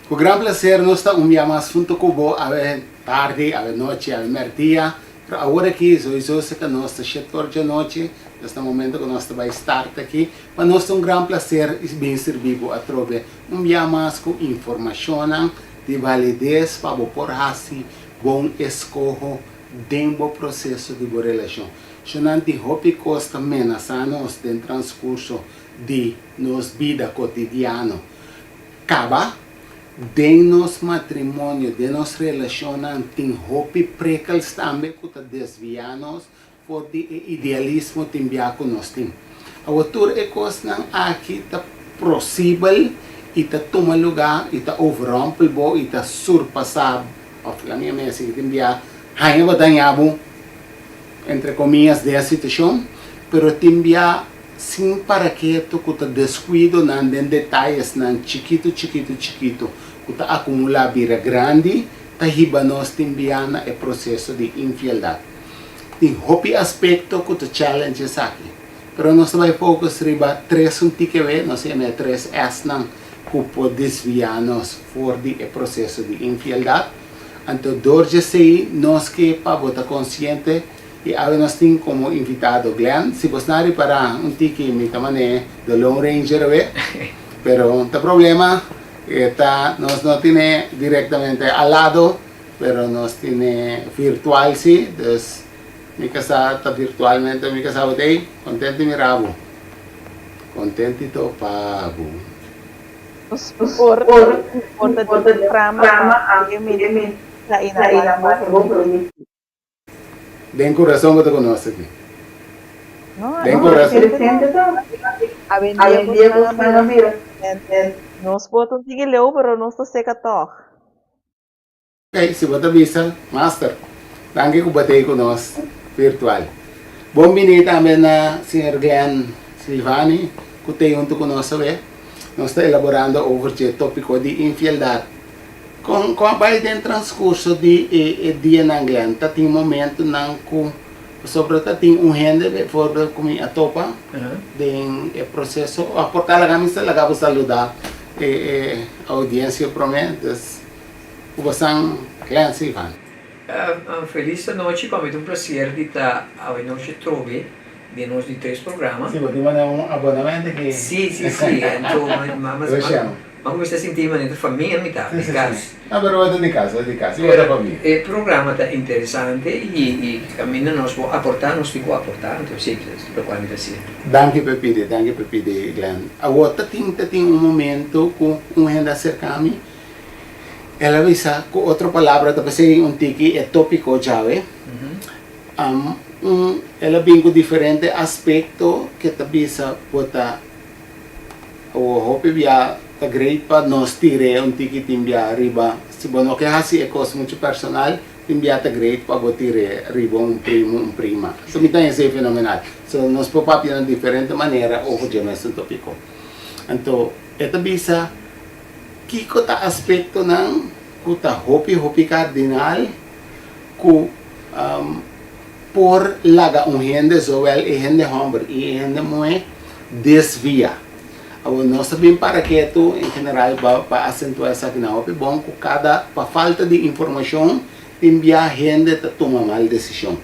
Ku gran plaser nos ta un bia mas hunto ku bo awe tardi, awe nochi, awe merdia, pero awor aki soiso si ka nos ta shet or djanochi, nos ta momento ku nos ta bai start aki, pa nos ta un gran plaser i bin sirbi bo atrobe un bia mas ku informashonnan di valides pa bo por hasi bon eskoho den bo proseso di bo relashon. Shonnan tin hopi kos ta menasá nos den transkurso di nos bida kotidiano. Kaba, den nos matrimonio, den nos relashonnan tin hopi prikkels tambe ku ta desviá nos for di e idealismo tin bia ku nos tin. Awor tur e kosnan aki ta prosibel i ta tuma lugá i ta overrompel bo i ta surpasá òf la mi a mester ki tin bia haña bo dañá bo entre komias den e situashon, pero tin bia Sin para ketu ku ta deskuidonan den detayesnan chikitu chikitu chikitu ku ta akumulá bira grandi ta hiba nos tin bia na e proseso di infieldat. Tin hopi aspekto ku ta challenge esaki, pero nos ta bai focus riba tres un tikewe, nos yama e tres Snan ku por desviá nos for di e proseso di infieldat. Anto dor djesei nos ke pa bo ta konsiente. I awe nos tin komo invitado Glenn. Si bos na ripará un tiki mi ta man'é The Lone Ranger awe, pero ta problema e ta nos no tin'é direktamente al lado, pero nos tin'é virtual si, dus mi kasá ta virtualmente mi kasá bo ta ei. Kontent di mira bo. Kontent di topa bo. Nos por por ta den trama a mi ta ina bo permiti. Den kurason bo ta konos aki. Den kurason. Awendia kosnan a bira. Nos por ta un tiki leu pero nos ta seka tòg. Ok, si bo ta bisa, master. Danki ku bo ta ei ku nos virtual. Bon bini tambe na señor Glenn Silvani ku ta ei huntu ku nos awe. Nos ta elaborando over dje topiko di infieldat. Kon kon a bai den transkurso di e e dianan Glenn? Ta tin momentunan ku pasobra ta tin un hende bijvoorbeeld ku mi a topa den e proseso òf por ta laga mi sa laga bo saludá e e oudiensia promé dus ku bosan Glenn Silvan. Felis anochi pa mi ta un plaser di ta awe nochi trobe den nos di tres programa. Si bo tin manda un abonamento ki. Si si si anto Ma cuminsa sinti manera ta famia mi ta di cas. No, pero bo ta di cas, bo ta di cas, bo ta famia. E programa ta interesante y caminda nos por aporta, nos tin cu aporta, anto si, locual mi ta haciendo. Danki pa e pidi, danki pa e pidi Glenn. Awor ta tin, ta tin un momento cu un hende a acerca mi, el a bisa cu otro palabra ta p'esey un tiki e topico djawe, un, el a bin cu diferente aspecto ke ta bisa bo ta. Awor hopi bia ta great pa nos tir'é un tiki tin bia riba, si bo no ke hasi e kos muchu personal, tin bia ta great pa bo tir'é riba un primu, un prima. So mi ta hesei fenomenal. So nos por papia na diferente manera over dje mesun topiko. Anto e ta bisa kiko ta aspektonan ku ta hopi hopi kardinal ku por laga un hende, zowel e hende hòmber i e hende muhé, desviá. Awor, nos ta bin para ketu en general pa pa asentuá esakinan hopi bon ku kada pa falta di informashon tin bia hende ta tuma mal desishon.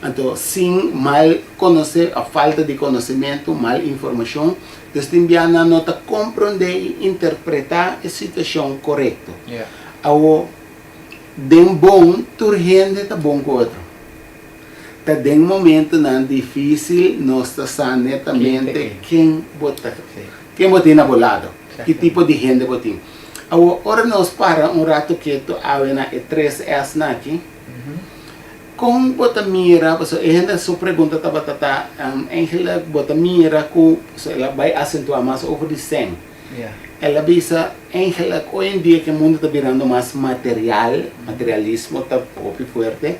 Anto sin mal konosé òf falta di konosementu, mal informashon, dus tin bia nan no ta komprondé i interpretá e situashon korekto. Awor, Den bon tur hende ta bon ku otro. Ta den momentunan difísil nos ta sa netamente ken bo ta, ken bo tin na bo lado, ki tipo di hende bo tin. Awor, ora nos para un ratu ketu awe na e tres Snan aki, kon bo ta mira, pasobra e hende su pregunta tabata ta, eigenlijk bo ta mira ku, pasobra el a bai asentuá mas over di sèn. El a bisa, Eigenlijk hoy en dia ke mundo ta birando mas material, materialismo ta hopi fuerte,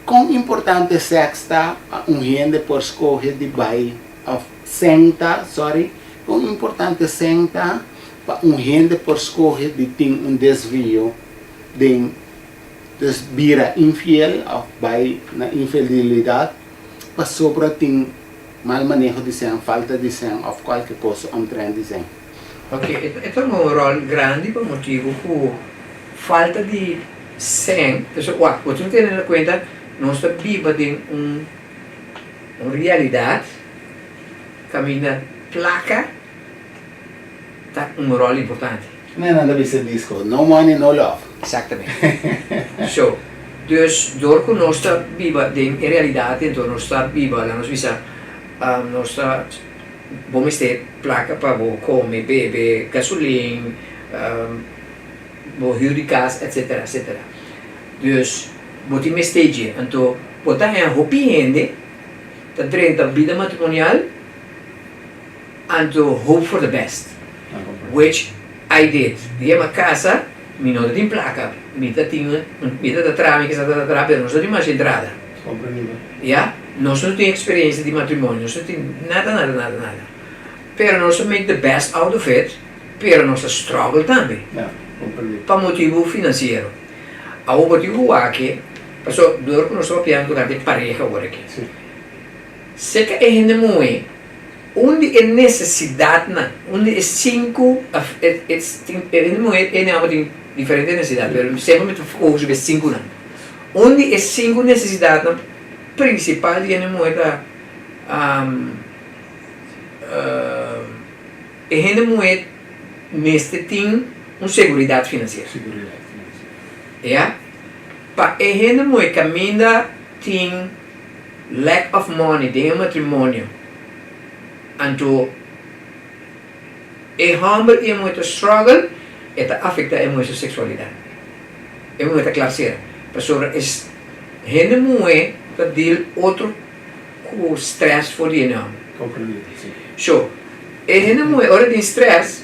kon importante sèks ta pa un hende por skohe di bai òf sèn ta, sorry, kon importante sèn ta pa un hende por skohe di tin un desvio den, dus bira infiel òf bai na infidelidat pasobra tin mal maneho di sèn, falta di sèn òf kualke kos omtrent di sèn. Ok, e ta un rol grandi pa motibu ku falta di sèn, pasobra wak, bo tin ku tene na kuenta nos ta biba den un un realidat kaminda plaka ta un rol importante. Nee, nan ta bisa e disco, No money, no love. Exactamente. So, dus dor ku nos ta biba den e realidat enton nos ta biba, laga nos bisa, nos ta, bo mester plaka pa bo kome, bebe, gasolin, bo hür di kas, etcetera, etcetera. Dus, bo tin mester dje. Anto, bo ta haña hopi hende ta drenta bida matrimonial, Anto hope for the best, which I did. Dia mi a casa, mi no ta tin placa, mi ta tin, mi ta ta traha, mi casa ta ta traha, pero nos no tin masha entrada. Ya, nos no tin experiencia di matrimonio, nos no tin nada, nada, nada, nada. Pero nos a make the best out of it, pero nos a struggle tambe, pa motibu financiero. Awor bo tin cu wak, pasobra dor cu nos ta papiando tocante pareha awor aki. Serka e hende muhé, un di e nesesidatnan, un di e sinku, e hende muhé e hende hòmber tin diferente nesesidat, pero semper mi ta focus riba e sinkunan. Un di e sinku nesesidatnan prinsipal di hende muhé ta e hende muhé mester tin un seguridat finansiero. Ya? Pa e hende muhé kaminda tin. Lack of money den e matrimonio anto e homber y e muher ta struggle e ta afecta e muher su sexualidad e muher ta klarsera pasobra e hende muher ta deal otro cu stress for di hende homber so e hende muher ora tin stress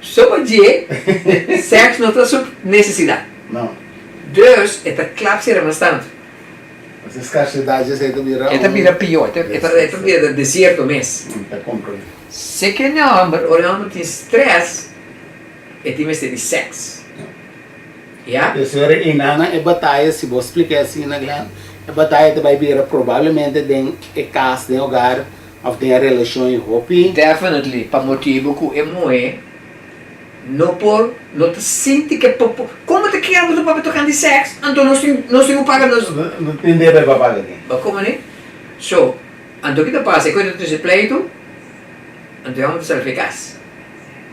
so pa dje sex no ta su necesidad. Dus e ta klap sera mas tantu. Mas e skarsedat esei ta bira un. E ta bira pió, e ta bira desierto mes. Mi ta komprendé. Si ke e hòmber, ora e hòmber tin strès, e tin mester di sèks. Ya? Dus ora einana e bataya, si bo splika asina Glenn, e bataya ta bai bira probablemente den e kas, den hogar, òf den e relashon i hopi. Definitely, pa motibu ku e muhé No por, no ta sinti ke por por. Como ta kere bo ta papia tocante sex? Anto nos tin, nos tin cu paga nos. No tin debe pa paga tin. Bo como ne? So, anto ki ta pasa? E cuenta trece pleito, anto e homber ta sali for e cas.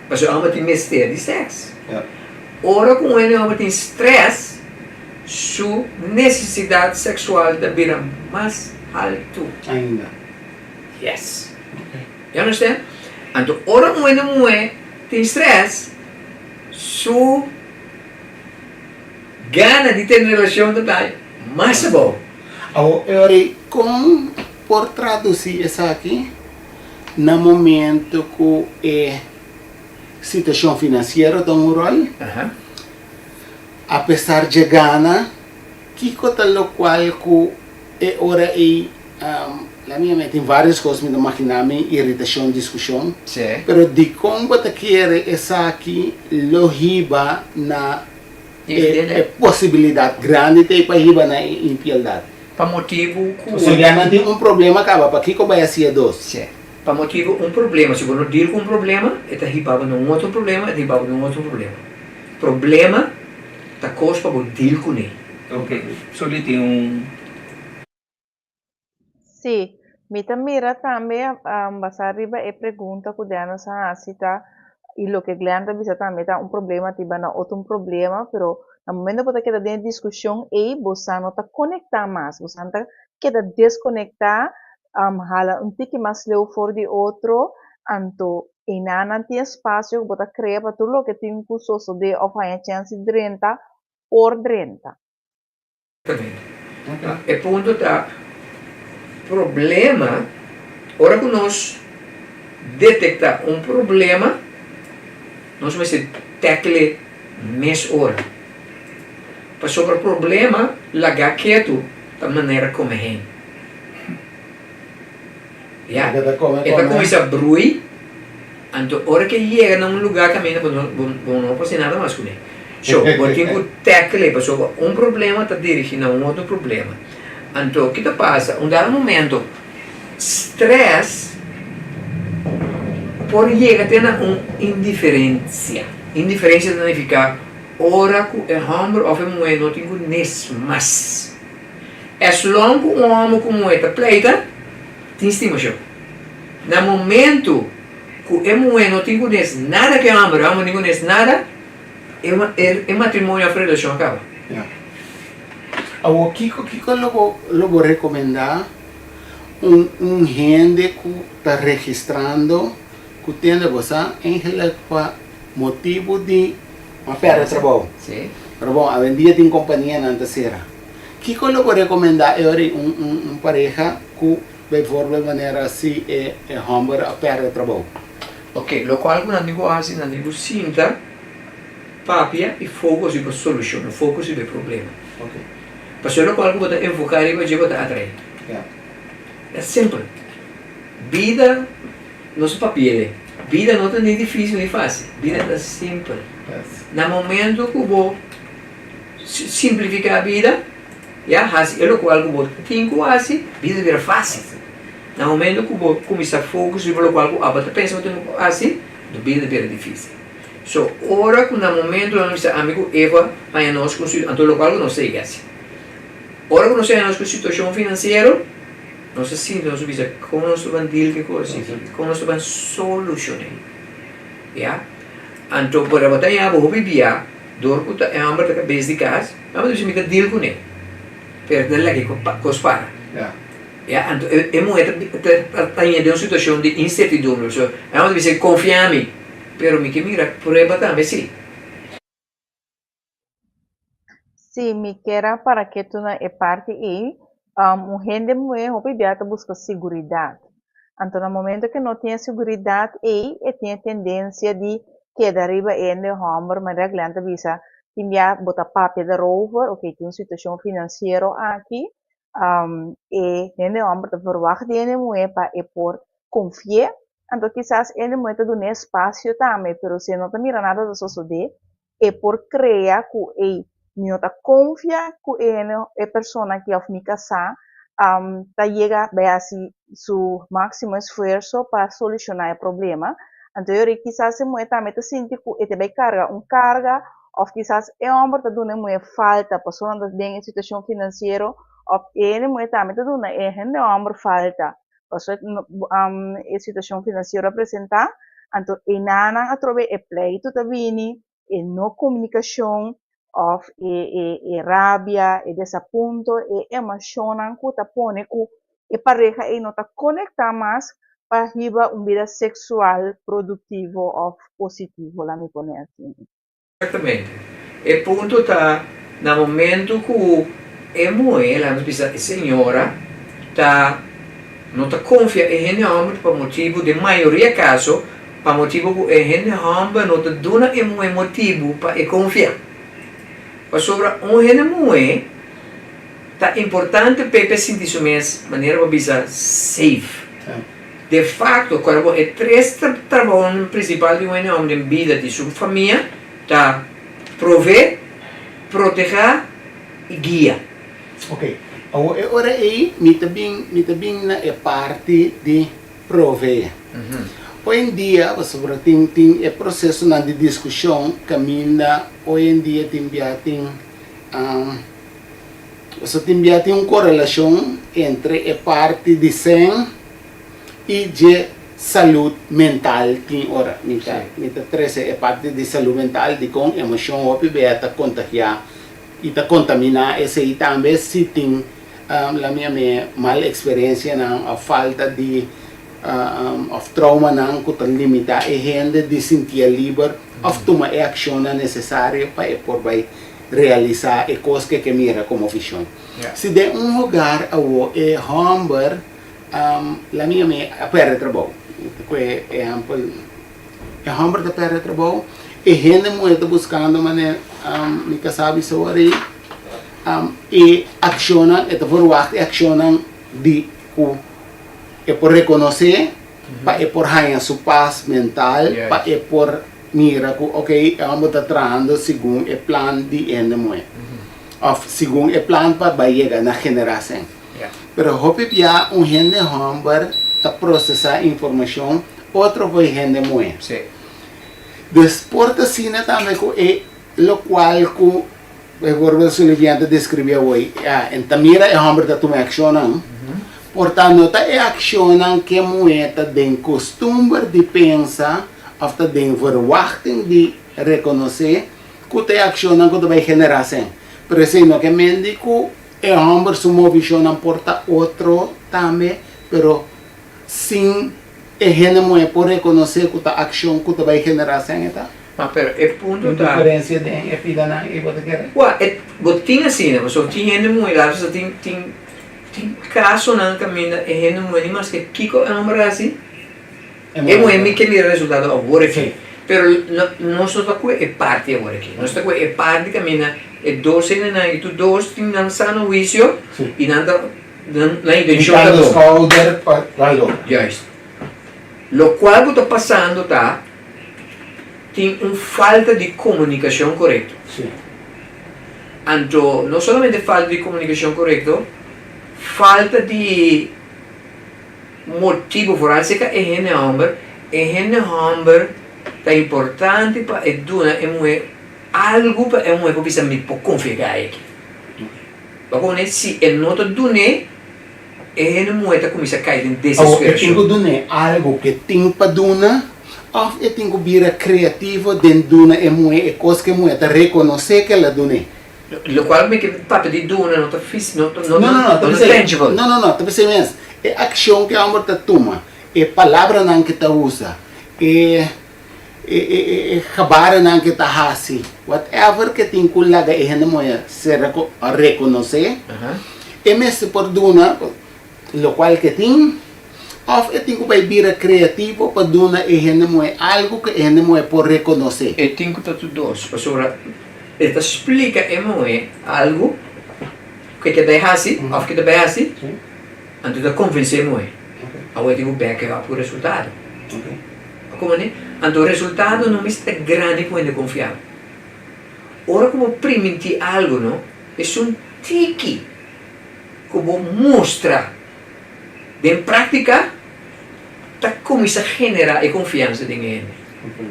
Pasobra e homber tin mester di sex. Ja. Ora cu un hende homber tin stress, su necesidad sexual ta bira mas halto. Ainda. Yes. Okay. You understand? Anto ora un hende muhe tin stress, su gana di tene relacion ta bai mas abou. Awor, Eury, kon por traduci esaki na momento cu e situacion financiero ta un rol? Apesar dje gana, kico ta locual cu e ora ei La mia mi tin varios cos mi ta magina mi irritacion discusion pero dicon bo ta kere esaki lo hiba na e posibilidad grandi ta pa hiba na e infieldad? Pa motibu cu. Pasobra ya nan tin un problema caba pakico bay hacia dos? Si. Pa motibu un problema si bo no deal cu un problema e ta hiba bo na un otro problema e ta hiba bo na un otro problema. Problema ta cos pa bo deal cune. Ok, Sully tin un. Sí, mi ta mira tambe basá riba e pregunta ku Dennis a hasi ta i loke Glenn ta bisa tambe ta un problema ta hiba na otro un problema, pero na momento bo ta keda den e diskushon ei bo sa no ta konektá mas, bo sa ta keda deskonektá, hala un tiki mas leu for di otro, anto einan nan tin espasio ku bo ta krea pa tur loke tin ku sosodé òf haña chèns di drenta por drenta. E punto ta problema, ora ku nos detekta un problema, nos mester tackle mes ora. Pasobra problema laga ketu ta manera kome hende. Ya, e ta kuminsá brui, anto ora ke yega na un lugá kaminda bo no bo no por hasi nada mas kuné. So, bo tin ku tackle pasobra un problema ta dirigí na un otro problema. Anto ki ta pasa? Un dado momento stress. Por yega te na un indiferensia. Indiferensia ta nifiká ora ku e hòmber òf e muhé no tin ku nes mas. As long ku un hòmber ku muhé ta pleita, tin stimashon. Na momentu ku e muhé no tin ku nes nada ku e hòmber, e hòmber no tin ku nes nada, e matrimonio òf relashon a kaba. Ya. Awor kiko kiko lo bo lo bo rekomendá un un hende ku ta registrando ku tende bo sa eigenlijk pa motibu di a pèrdè trabou. Pero bon awendia tin kompanianan ta sera. Kiko lo bo rekomendá e ora un un un pareha ku bijvoorbeeld manera si e e hòmber a pèrdè trabou? Ok, lokual ku nan tin ku hasi nan tin ku sinta, papia i focus riba solushon, no focus riba e problema. Pasobra lokual ku bo ta enfoká riba dje bo ta atraé. Ta simpel. Bida no su papiele. Bida no ta ni difícil ni fácil. Bida ta simpel. Na momento ku bo simplifiká bida, ya, hasi e lokual ku bo tin ku hasi, bida ta bira fácil. Na momento ku bo kuminsá focus riba lokual ku abo ta pensa bo tin ku hasi, bida ta bira difícil. So, ora ku na momento nan bisa ami ku Eva haña nos ku anto lokual ku nos ta yega hasi. Ora ku nos haña nos ku situashon finansiero, nos ta sinti nos ta bisa kon nos ta ban deal ku e kos aki, kon nos ta ban solushoné. Ya. Anto por tabata haña bo hopi bia dor ku ta e hòmber ta kabes di kas, e hòmber ta bisa mi ta deal kuné, pero ta laga e kos para. Ya, anto e muhé ta ta haña den un situashon di insertidumbre, so e hòmber ta bisa konfia mi. Pero mi ke mira prueba tambe si. Si mi kier a para ketu na e parti ei, un hende muhé hopi bia ta buska siguridat. Anto na momento ke no tin e siguridat ei, e tin e tendensia di keda riba e hende hòmber, manera Glenn ta bisa, tin bia bo ta papia darover, oke tin un situashon finansiero aki, e hende hòmber ta verwagt di hende muhé pa e por konfi'é. Anto kisas hende muhé ta dun'é espasio tambe, pero si e no ta mira nada ta sosodé, e por krea ku ey, mi no ta konfia ku e hende, e persona aki òf mi kasá ta yega bai hasi su máksimo esfuerso pa solushoná e problema. Anto e ora kisas e muhé tambe ta sinti ku e ta bai karga un karga òf kisas e hòmber ta duna e muhé falta pasobra nan ta den e situashon finansiero òf e hende muhé tambe ta duna e hende hòmber falta Pasobra e situashon finansiero a presentá, anto einanan atrobe e pleitu ta bini, e no komunikashon òf e e rabia, e desapunto, e emoshonnan ku ta pone ku e pareha ei no ta konektá mas pa hiba un bida seksual produktivo òf positivo, laat mi pone asina. Exactamente. E punto ta na momento cu e muhe, laga nos bisa e señora, ta no ta confia e hende homber pa motibo, den mayoria caso, pa motibo cu e hende homber no ta duna e muhe motibo pa e confia. Pasobra un hende muhe ta importante p'e p'e sinti su mes, manera bo bisa, safe. De facto, cuando bo e tres trabounan principal di un hende homber den bida di su famia ta provee, proteha y guia. Ok, awor e ora ei mi ta bin mi ta bin na e parti di provee. Hoy en dia pasobra tin tin e procesonan di discusion caminda hoy en dia tin bia tin Pasobra tin bia tin un korelashon entre e parti di sèn i dje salud mental tin ora. Mi ta mi ta trese e parti di salud mental dikon emoshon hopi bia ta kontagiá i ta kontaminá esei tambe si tin la mi yam'é mal eksperensianan òf falta di òf troumanan ku ta limitá e hende di sintié liber òf tuma e akshonnan nesesario pa e por bai realisá e kos ku e ke mira komo vishon. Si den un hogar awo e hòmber la mi yam'é a pèrdè trabou, mi ta kohe ehèmpel, e hòmber ta pèrdè trabou, e hende muhé ta buskando manera mi kasá bisa wor ei, e akshonnan, e ta verwagt e akshonnan di ku e por rekonosé pa e por haña su pas mental, pa e por mira ku ok e hòmber ta trahando segun e plan di hende muhé òf segun e plan pa bai yega na generá sèn. Pero hopi bia un hende hòmber ta prosesá informashon Otro fo'i hende muhé. Dus por ta asina tambe ku e lokual ku bijvoorbeeld Sulivian ta deskribí awor, ya, en ta mira e hòmber ta tuma e akshonnan, por ta no ta e akshonnan ku e muhé ta den kustumber di pensa òf ta den verwachting di rekonosé ku ta e akshonnan ku ta bai generá sèn. Pero esei no ke men di ku e hòmber su movishonnan por ta otro tambe, pero sin e hende muhé por rekonosé ku ta akshon ku ta bai generá sèn e ta. Ma pero e punto ta. Un diferensia den e pidanan ei bo ta kere? Wak, e bo tin asina, pasobra tin hende muhé later sa tin tin tin kasonan kaminda e hende muhé ni maske kiko e hòmber a hasi, e muhé mi ke mira resultado awor aki. Pero no nos no ta kue e parti awor aki. Nos ta kue e parti kaminda e dos hendenan i tur dos tin nan sano huisio i nan ta Nan intencion ta bon. Schouder pa logra. Juist. Locual cu ta pasando ta tin un falta di comunicacion corecto. Anto no solamente falta di comunicacion corecto, falta di motibo, vooral cerca e hende homber, e hende homber ta importante pa e duna e muher algo pa e muher por bisa mi por confia cu ai aki. Bo pone si e no ta dun'é, e hende muhé ta kuminsá kai den Awor, e tin desesperashon. ku dun'é algu ku e tin pa duna òf e tin ku bira kreativo den duna e muhé e kos ku e muhé ta rekonosé ku el a dun'é? Lokual mi ke papia di duna no ta fis, no ta No, no, no, ta no ta p'esei, tangible. no, no, no, ta p'esei mes. E akshon ku e hòmber ta tuma, e palabranan ku e ta usa, e. E gebarennan ke ta hasi, whatever ke tin ku laga e hende muhé ser rekonosé, e mester por duna lokual ke tin òf e tin ku bai bira kreativo pa duna e hende muhé algu ku e hende muhé por rekonosé. E tin ku ta tur dos, pasobra e ta splika e muhé algu ku e ke bai hasi òf ke ta bai hasi, anto e ta konvensé e muhé. Awor e tin ku bèk e òp ku resultado. Como ne? Anto resultado no mester ta grandi cu hende confiabel. Ora cu bo priminti algo no, esun tiki cu bo mustra den practica ta cuminsa genera e confiansa den e hende.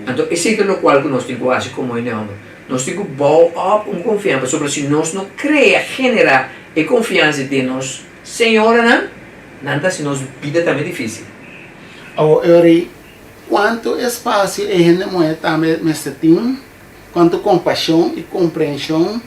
Anto esey ta locual cu nos tin cu haci como hende homber. Nos tin cu bou op un confiansa pasobra si nos no crea, genera e confiansa den nos señoranan, nan ta haci nos bida tambe dificil. Awor Eury, kuantu espasio e hende muhé tambe mester tin? Kuantu kompashon i komprenshon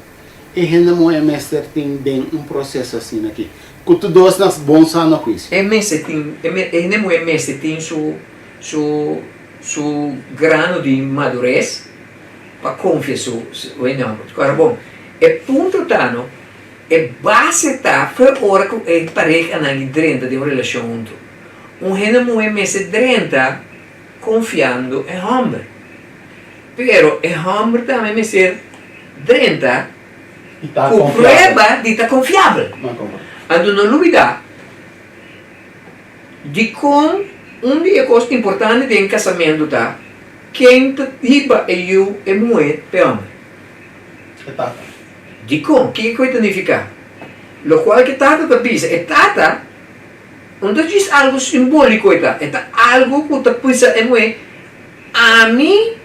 e hende muhé mester tin den un proseso asina aki? Ku tur dos na bon sano huisio. E mester tin, e hende muhé mester tin su su su grano di madures pa konfia su su hende hòmber. Ora bon, e punto ta no, e base ta for ora ku e parehanan di drenta den un relashon huntu. Un hende muhé mester drenta konfiando e hòmber. Pero e hòmber tambe mester drenta ku prueba di ta konfiabel. Anto no lubidá dikon un di e kos importante den kasamentu ta ken ta hiba e yu e muhé pa e hòmber. Dikon? Kiko e ta nifiká? Lokual ku e tata ta bisa, e tata. No ta djis algu simbóliko e ta, e ta algu ku ta bisa e muhé, Ami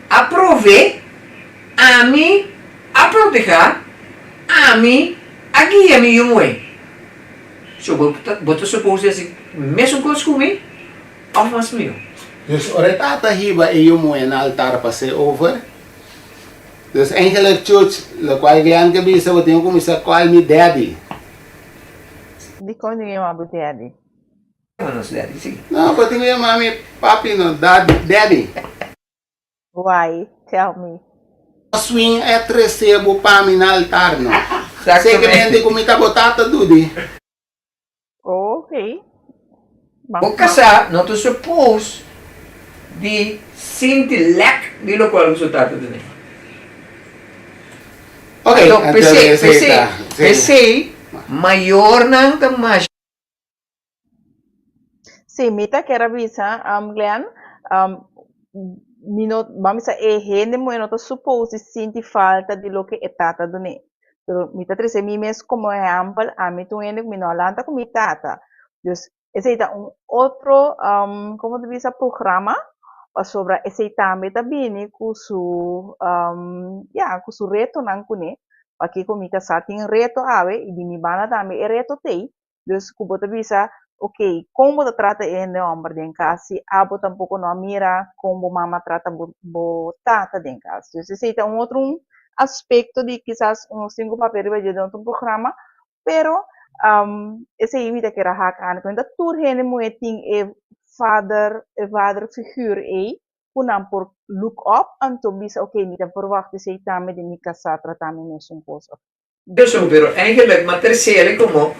a provee, ami a protehá, ami a guia mi yu muhé. So bo ta bo ta supos di hasi mesun kos ku mi òf mas mihó. Dus ora e tata hiba e yu muhé na altar pa ser over, dus eigenlijk chuch, lokual Glenn ke bisa bo tin ku kuminsá call mi daddy. Dikon tin ku yama bo daddy? Yama nos daddy, si. No, bo tin ku yama mi papi no, daddy, daddy. Why? Tell me. Swing e trese bo pa mi na altar no. Zekermente ku mi ta bo tata dudi. Ok. Bo kasá no ta suppose di sinti lèk di lokual ku su tata ta den. Ok, Anto anto p'esei, esei p'esei, ta, sí. p'esei mayornan ta masha. Sí, mi ta kier a bisa, Glenn, mi no, ban bisa e hende muhé no ta suppose di sinti falta di loke e tata dun'é. Pero mi ta trese mi mes komo ehèmpel, ami ta un hende ku mi no a lanta ku mi tata. Dus. Esei ta un otro, como ta bisa, programa, pasobra esei tambe ta bini cu su, ya, cu su retonan cune. Pakico mi casá tin reto awe y di mi banda tambe e reto t'ey. Dus cu bo ta bisa, ok, con bo ta trata e hende homber den cas si abo tampoco no a mira con bo mama trata bo bo tata den cas. Dus esey ta un otro un aspecto di kisas nos tin cu papia riba dje den otro programa, pero esey mi ta kere hak aan cu no ta tur hende muhe tin e vader e vader figuur ey cu nan por look up anto bisa ok mi ta verwacht esey tambe di mi casa trata mi mesun cos. Eso, pero eigenlijk ma tercera como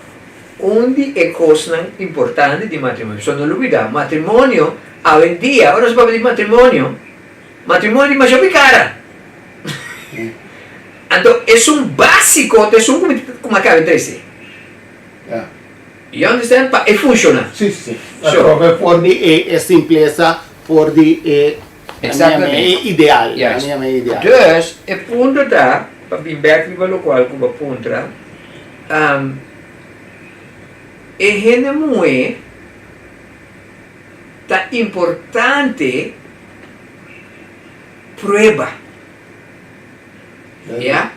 un di e cosnan importante di matrimonio. So no lubida, matrimonio awendia, ora nos papia di matrimonio, matrimonio di masha hopi cara. Anto esun basico ta esun cu mi cu mi a caba di trece. You understand? Pa e funciona. Si, si, si. So. For di e simpleza, for di e Exactamente. E ideal. Juist. A mi e ideal. Dus, e punto ta, pa bin bek riba locual cu bo a puntra, e hende muhe ta importante prueba. Ya?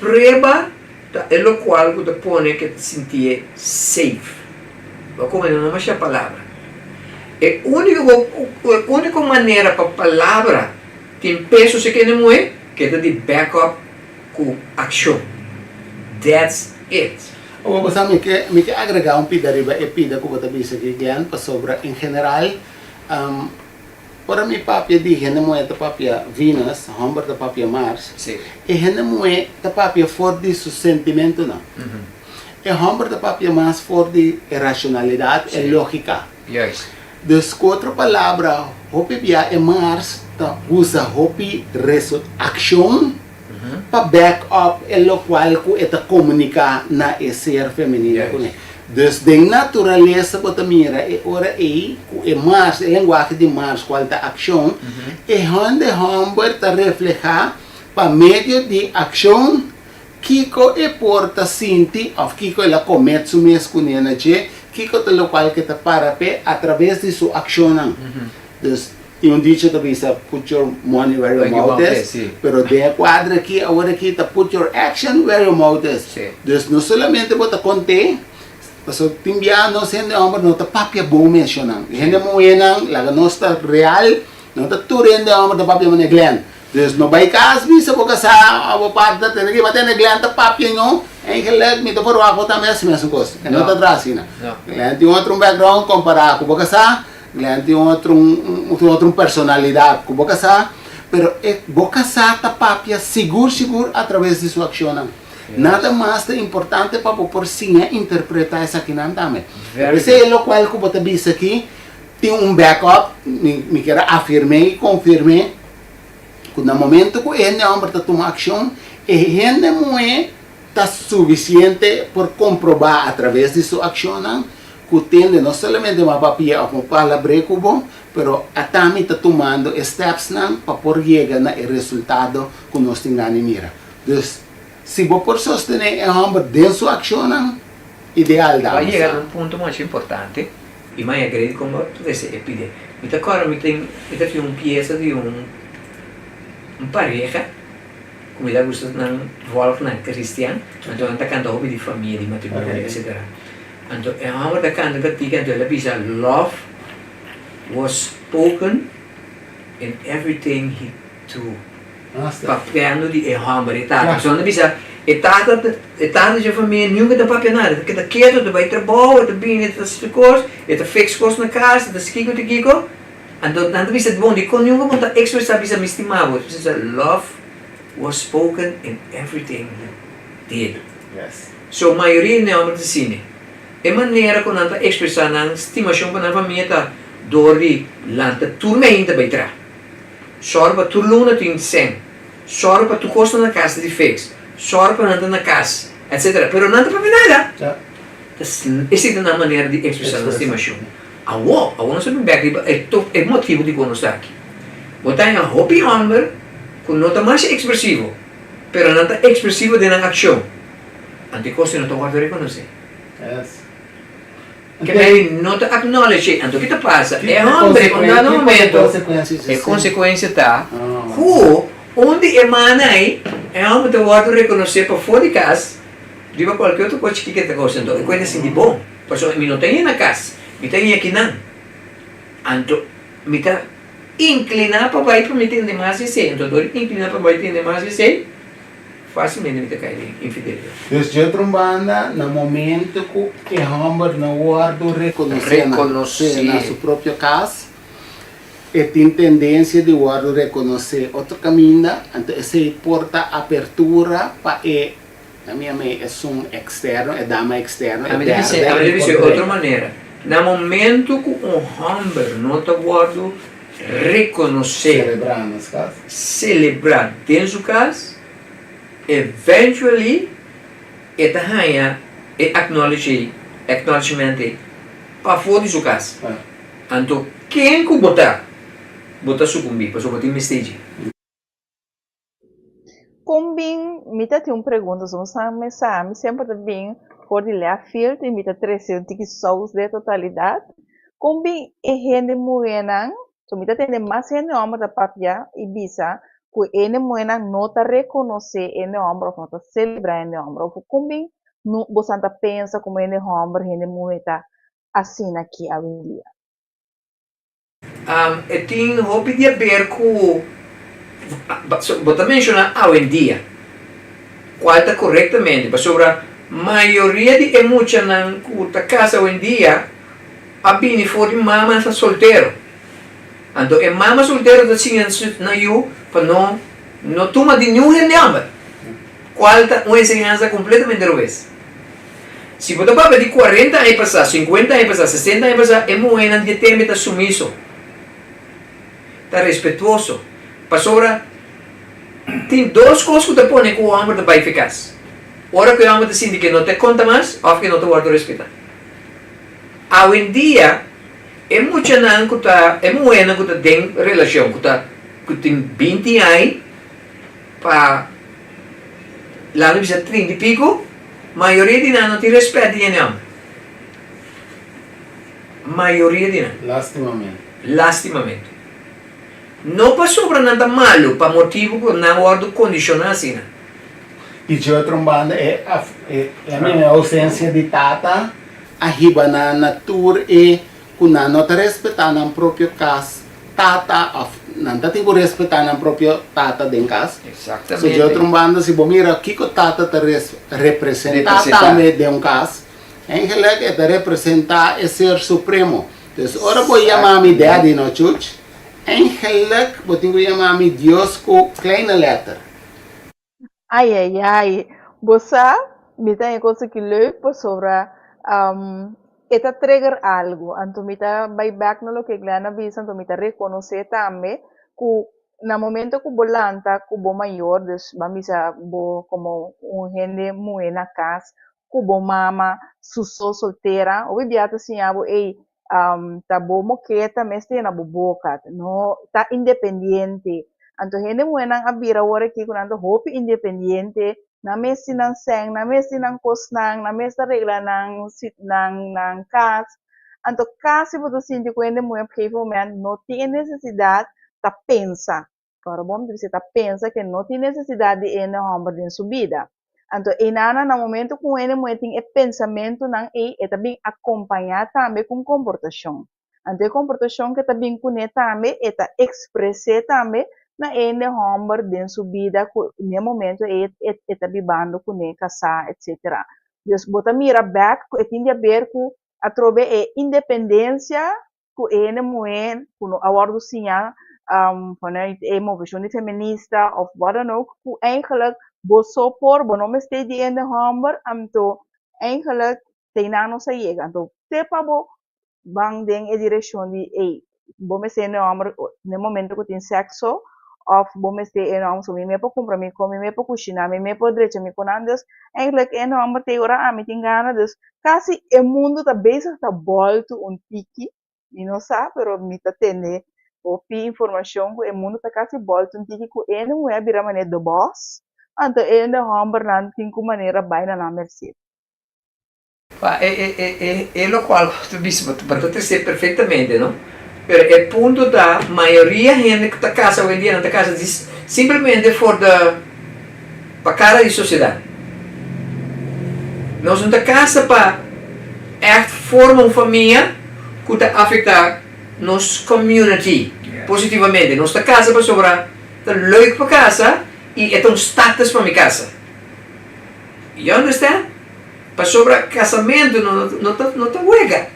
Prueba ta e locual cu ta pone ke ta sintié safe. Bo a come no masha palabra. E unico e unico manera pa palabra tin peso si kende muhe ke ta di back up cu accion. That's it. Awor bo sa mi ke mi ke agrega un pida riba e pida cu bo ta bisa aki Glenn pasobra en general Ora mi papia di hende muhé ta papia Venus, hòmber ta papia Mars. Sí. E hende muhé ta papia for di su sentimentunan. E hòmber ta papia mas for di e rashonalidat, e lógika. Juist. Dus ku otro palabra, hopi bia e Mars ta usa hopi reso akshon pa back up e lokual ku e ta komuniká na e ser femenino kuné. Dus den naturalesa bo ta mira e ora ei ku e mars, e lenguahe di mars kual ta akshon, e hende hòmber ta reflehá pa medio di akshon kiko e por ta sinti òf kiko el a komet su mes kuné na dje, kiko ta lokual ke ta para p'e atraves di su akshonnan. Dus tin un dicho ta bisa put your money where your mouth is, pero den e kuadro aki awor aki ta put your action where your mouth is. Dus no solamente bo ta kont'é, pasobra tin bia nos hende hòmber no ta papia bon menshonan. Hende muhénan laga nos ta real, no ta tur hende hòmber ta papia manera Glenn. Dus no bai kas bisa bo kasá òf bo partner tene ki tene Glenn ta papia no, eigenlijk mi ta verwagt bo tambe hasi mesun kos. E no ta traha asina. Glenn tin otro un background kompará ku bo kasá. Glenn tin otro un tin otro un personalidad cu bo casá, pero e bo casá ta papia sigur sigur a traves di su accionnan. Nada mas ta importante pa bo por siña interpreta esakinan tambe. Esey e locual cu bo ta bisa aki tin un back up, mi mi kier a afirm'é y confirm'é cu na momento cu e hende homber ta tuma accion, e hende muhé ta suficiente por comproba a traves di su accionnan Ku tende no solamente ma papia òf ma palabr'é ku bo, pero atami ta tumando e stèpsnan pa por yega na e resultado ku nos tin gana di mira. Dus, si bo por sostené e hòmber den su akshonnan, ideal, Bo a damas. yega na un punto masha importante i maña gredi kon bo trese e pide. Mi ta kòrda mi tin mi ta tin un piesa di un un pareha ku mi ta gusta nan vòlg nan kristian, anto nan ta kanta hopi di famia, di matrimonio, etsetera. Anto e hòmber ta kanta katika anto el a bisa love was spoken in everything he do. Papiando di e hòmber, e tata. Pasobra nan ta bisa e tata e tata dje famia nunka ta papia nada, e ta keda ketu, e ta bai trabou, e ta bini, e ta hasi su kos, e ta fix kos na kas, e ta hasi kiko te kiko. Anto nan ta bisa bon dikon nunka bo ta ekspresá bisa mi stima bo. E ta bisa love was spoken in everything he did. So mayoria di hòmber ta sine. E manera ku nan ta ekspresá nan stimashon pa nan famia ta dor di lanta tur meinta bai tra. Sòru pa tur luna tin sèn. Sòru pa tur kos ta na kas ta di fix. Sòru pa nan ta na kas, etsetera. Pero nan ta papia nada. Esei ta nan manera di ekspresá nan stimashon. Awor, awor nos ta bin bèk riba e e motibu dikon nos ta aki. Bo ta haña hopi hòmber ku no ta masha ekspresivo. Pero nan ta ekspresivo den nan akshon. Anto e kos ei no ta wòrdu rekonosé. Yes. Ke mei no ta acknowledge, anto ki ta pasa? E hombre un dado momento, e consecuencia ta cu un di e mannan ei, e hombre ta wordo reconoce pafo di cas riba cualke otro cos chikí ke ta causa. Anto e cuenta sinti bon, pasobra mi no ta yena cas, mi ta yena kinan. Anto mi ta inclina pa bai pa mi tende mas di esei, anto dor di inclina pa bai tende mas di esei, Fásilmente mi ta kai den infidelidad. Dus di otro banda, na momento ku e hòmber no wòrdu rekonosé na su propio kas, e tin tendensia di wòrdu rekonosé otro kaminda, anto esei por ta apertura pa e, na mi amei, esun eksterno, e dama eksterno, e Ami ta derde, ami ta bisa di enkontr'é. otro manera, na momento ku un hòmber no ta wòrdu rekonosé, Selebrá na su kas. selebrá den su kas, eventually e ta haña e acknowledge ei, acknowledgement ei pafó di su kas. Anto ken ku bo ta, bo ta sukumbí pasobra bo tin mester dje. Kon bin, mi ta tin un pregunta, so sa mi sa, mi semper ta bin for di left field i mi ta trese un tiki sous den e totalidat. Kon bin e hende muhénan, so mi ta tende mas hende hòmber ta papia i bisa ku e hende muhénan no ta rekonosé e hende hòmber òf no ta selebrá e hende hòmber òf kon bin no bosan ta pensa komo hende hòmber hende muhé ta asina aki awendia? E tin hopi di haber ku bo ta menshoná awendia, kual ta korektamente, pasobra mayoria di e muchanan ku ta kasa awendia a bini for di mama soltero. Anto e mama soltero ta siña nan yu pa no no tuma di niun hende hòmber, kual ta un enseñansa kompletamente robes. Si bo ta papia di kuarenta aña pasá, sinkuenta aña pasá, sesenta aña pasá, e muhénan di e tembe ta sumiso, ta respetuoso. Pasobra tin dos kos ku ta pone ku un hòmber ta bai fe kas, ora ku e hòmber ta sinti ku e no ta konta mas òf ku e no ta wòrdu respetá. Awendia e muchanan ku ta, e muhénan ku ta den relashon, ku ta, ku tin binti aña pa Laga bisa trinta i pico, mayoria di nan no tin respet di hende homber. Mayoria di nan. Lastimamente. Lastimamente. No pasobra nan ta malu, pa motibu cu nan wordo condiciona asina. I dje otro un banda e e ausencia di tata a hiba nan na tur e Ku nan no ta respetá nan propio kas tata òf nan ta tin ku respetá nan propio tata den kas. So di otro un banda si bo mira kiko tata ta representá tambe den un kas, eigenlik e ta representá e ser supremo. Dus ora bo yama mi daddy no chuch, eigenlik bo tin ku yama mi Dios ku kleine letter. Ai ai ai, bo sa, mi ta e cosa ki leuk pasobra e ta trigger algu, anto mi ta bai bek na loke Glenn a bisa, anto mi ta reconoce tambe cu na momento cu bo lanta cu bo mayor, dus ban bisa bo como un hende muhe na cas cu bo mama su so soltera, hopi bia ta siña bo ey ta bo moketa mester yena bo boka, no ta independiente. Anto hende muhernan a bira awor aki ku nan ta hopi independiente, nan mes tin nan sèn, nan mes tin nan kosnan, nan mes ta regla nan nan nan kas. Anto kasi bo ta sinti ku hende muher op gegeven moment no tin e nesesidat ta pensa. Ora bo homber ta pensa ke no tin nesesidat di hende homber den su bida. Anto einanan na momento ku un hende muhé tin e pensamentunan ei e ta bin akompañá tambe ku un komportashon. Anto e komportashon ke ta bin kuné tambe e ta ekspres'é tambe na e hende homber den su bida ku n'e momento ei e ta bibando kuné, kasá etsetera. Dus bo ta mira bèk ku e tin di aber ku atrobe e independensia ku e hende muhé ku no a wòrdu siñá vanuit e moveshon di feminista òf wat dan ook, ku eigenlijk bo so por, bo no mester di hende hòmber, anto eigenlijk te nan nos a yega. Anto te pa bo ban den e direkshon di ey, bo mester hende hòmber na e momento ku tin sèkso òf bo mester hende hòmber so mi mes por kumpra mi kos, mi mes por kushiná, mi mes por drecha mi konan. Dus eigenlijk hende hòmber te ora ami tin gana, dus Kasi e mundu ta bezig ta bòltu un tiki, mi no sa, pero mi ta tende hopi informashon ku e mundu ta kasi bòltu un tiki ku hende muhé a bira manera de bòs, anto hende hòmbernan tin ku manera bai na nan merset. Pa e e e e e lokual ku ta bisa bo ta trese perfektamente no pero e punto ta mayoria hende ku ta kasa oyendia nan ta kasa djis simplemente for de pa kara di sosiedat. Nos no ta kasa pa ègt forma un famia ku ta afektá nos community positivamente. Nos ta kasa pasobra ta leuk pa kasa i e ta un status pa mi kasa. You understand? Pasobra kasamentu no no ta no ta wega.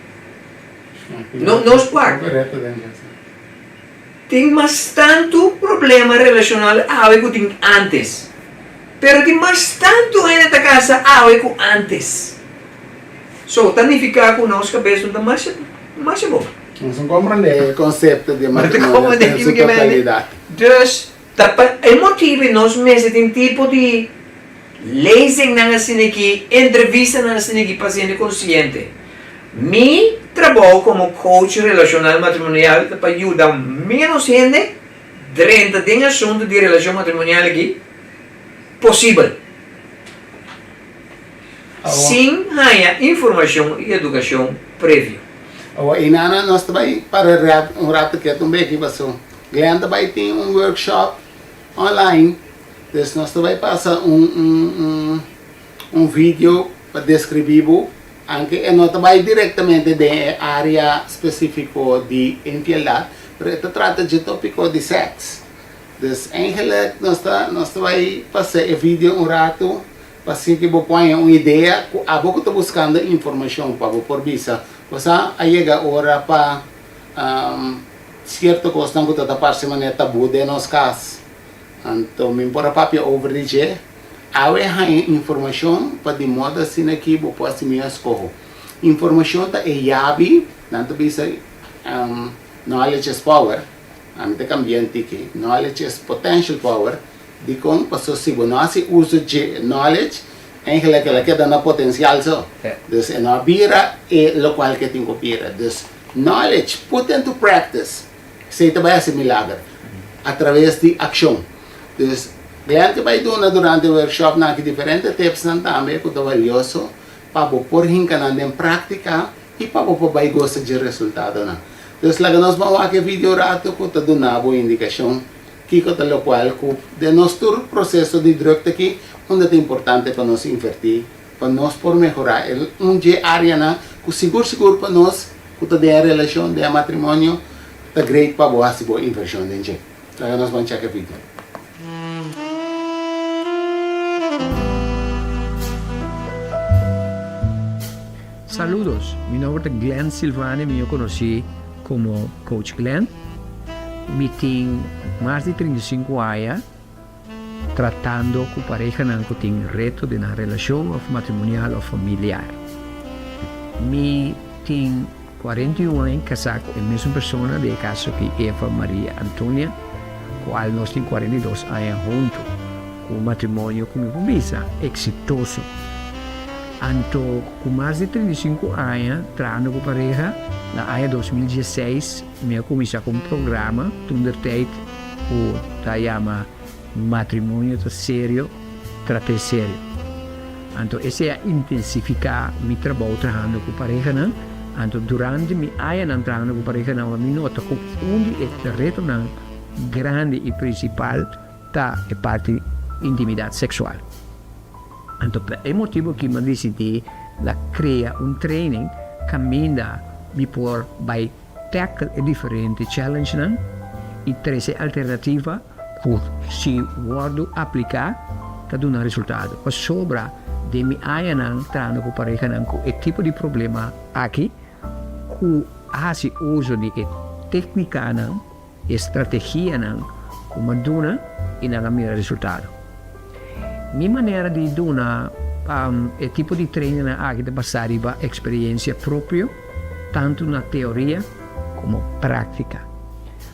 No nos wak. Tin mas tantu problema relashonal awe ku tin ántes. Pero tin mas tantu hende ta kasa awe ku ántes. So, ta nifiká ku nos kabes no ta masha masha bon. Nos no komprendé e konsepto di matrimonio den su totalidat. Dus, ta pa e motibu nos mester tin tipo di lezingnan asina aki, entrevistanan asina aki pa hende konsiente. Mi trabou komo coach relashonal matrimonial ta pa yuda ménos hende drenta den asuntu di relashon matrimonial aki posibel, sin haña informashon i edukashon previo. Awor einana nos ta bai para un rato ketu un beki paso Glen ta bai tin un workshop online, dus nos ta bai pasa un un un video pa describi bo, anke e no ta bai directamente den e area specifico di infieldad, pero e ta trata dje topico di sex. Dus eigenlijk nos ta nos ta bai pasa e video un rato pa asina ki bo por haña un idea cu abo cu ta buscando informacion pa bo por bisa, Bo sa a yega ora pa Cierto cosnan cu ta ta parce manera tabu den nos cas. Anto mi por a papia over di dje. Awe haña informacion pa di modo asina ki bo por haci mihor escoho. Informacion ta e yabi, nan ta bisa knowledge is power, ami ta cambia un tiki, knowledge is potential power, dicon? Pasobra si bo no haci uso dje knowledge, eigenlijk el a keda na potencial so. Dus e no a bira e locual ke tin cu bira. Dus Knowledge put into practice, esei ta bai hasi milager a traves di akshon. Dus Glenn ta bai duna durante e workshopnan aki diferente tipsnan tambe ku ta valioso pa bo por hinka nan den práktika i pa bo por bai gosa dje resultadonan. Dus laga nos ban wak e video rato ku ta duna bo indikashon kiko ta lokual ku den nos tur proseso di drukte aki unda ta importante pa nos invertí pa nos por mehorá e un dje áreanan ku sigur sigur pa nos ku ta den e relashon, den e matrimonio, ta great pa bo hasi bo invershon den dje. Laga nos ban chèk e video. Saludos, mi nomber ta Glenn Silvania, mihó konosí komo Coach Glenn. Mi tin mas di 35 aña. Tratando ku parehanan ku tin reto den nan relashon òf matrimonial òf familiar. Mi tin 41 aña kasá ku e mesun persona, den e kaso aki Eva Maria Antonia, kual nos tin 42 aña huntu, ku un matrimonio ku mi por bisa eksitoso. Anto ku mas di 35 aña trahando ku pareha, na aña 2016 mi a kuminsá ku un programa toentertijd ku ta yama Matrimonio ta serio, trat'é serio. Anto esei a intensifiká mi trabou trahando ku parehanan. Anto durante mi añanan trahando ku parehanan mi nota ku un di e retonan grandi i prinsipal ta e parti intimidat seksual. Anto pa e motibu aki mi a disidí na krea un training kaminda mi por bai Tackle e diferente challengenan y trece alternativa cu si wordo aplica ta duna resultado. Pasobra den mi añanan trahando cu parehanan cu e tipo di problema aki cu a haci uzo di e tecnicanan, e strategianan cu mi a duna y nan a mira resultado. Mi manera di duna e tipo di trainingnan aki ta basa riba experiencia propio, tantu na teoria komo práktika.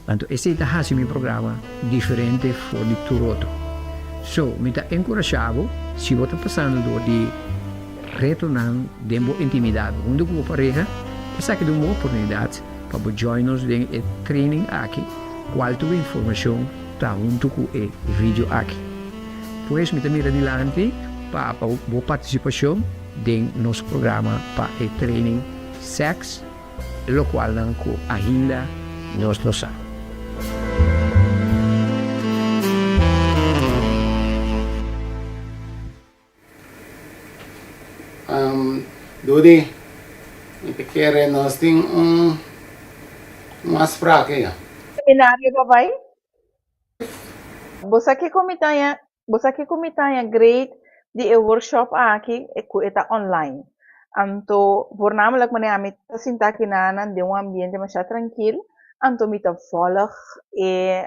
Anto esei ta hasi mi programa diferente for di tur otro. So, mi ta enkurashá bo, si bo ta pasando dor di retonan den bo intimidat huntu ku bo pareha, esaki ta un bon oportunidat pa bo join nos den e training aki, kual tur informashon ta huntu ku e video aki. Pues mi ta mira dilanti pa bo partisipashon. den nos programa pa e training Sex, locualnan cu ainda nos no sa. Dudi, mi ta kere nos tin un un afspraak ya. Seminario pa bai? Bo sa kiko mi ta haña, bo sa kiko mi ta haña great di e workshop aki ku e ta online. Anto voornamelijk manera ami ta sinta aki nan den un ambiente masha trankil, anto mi ta volg e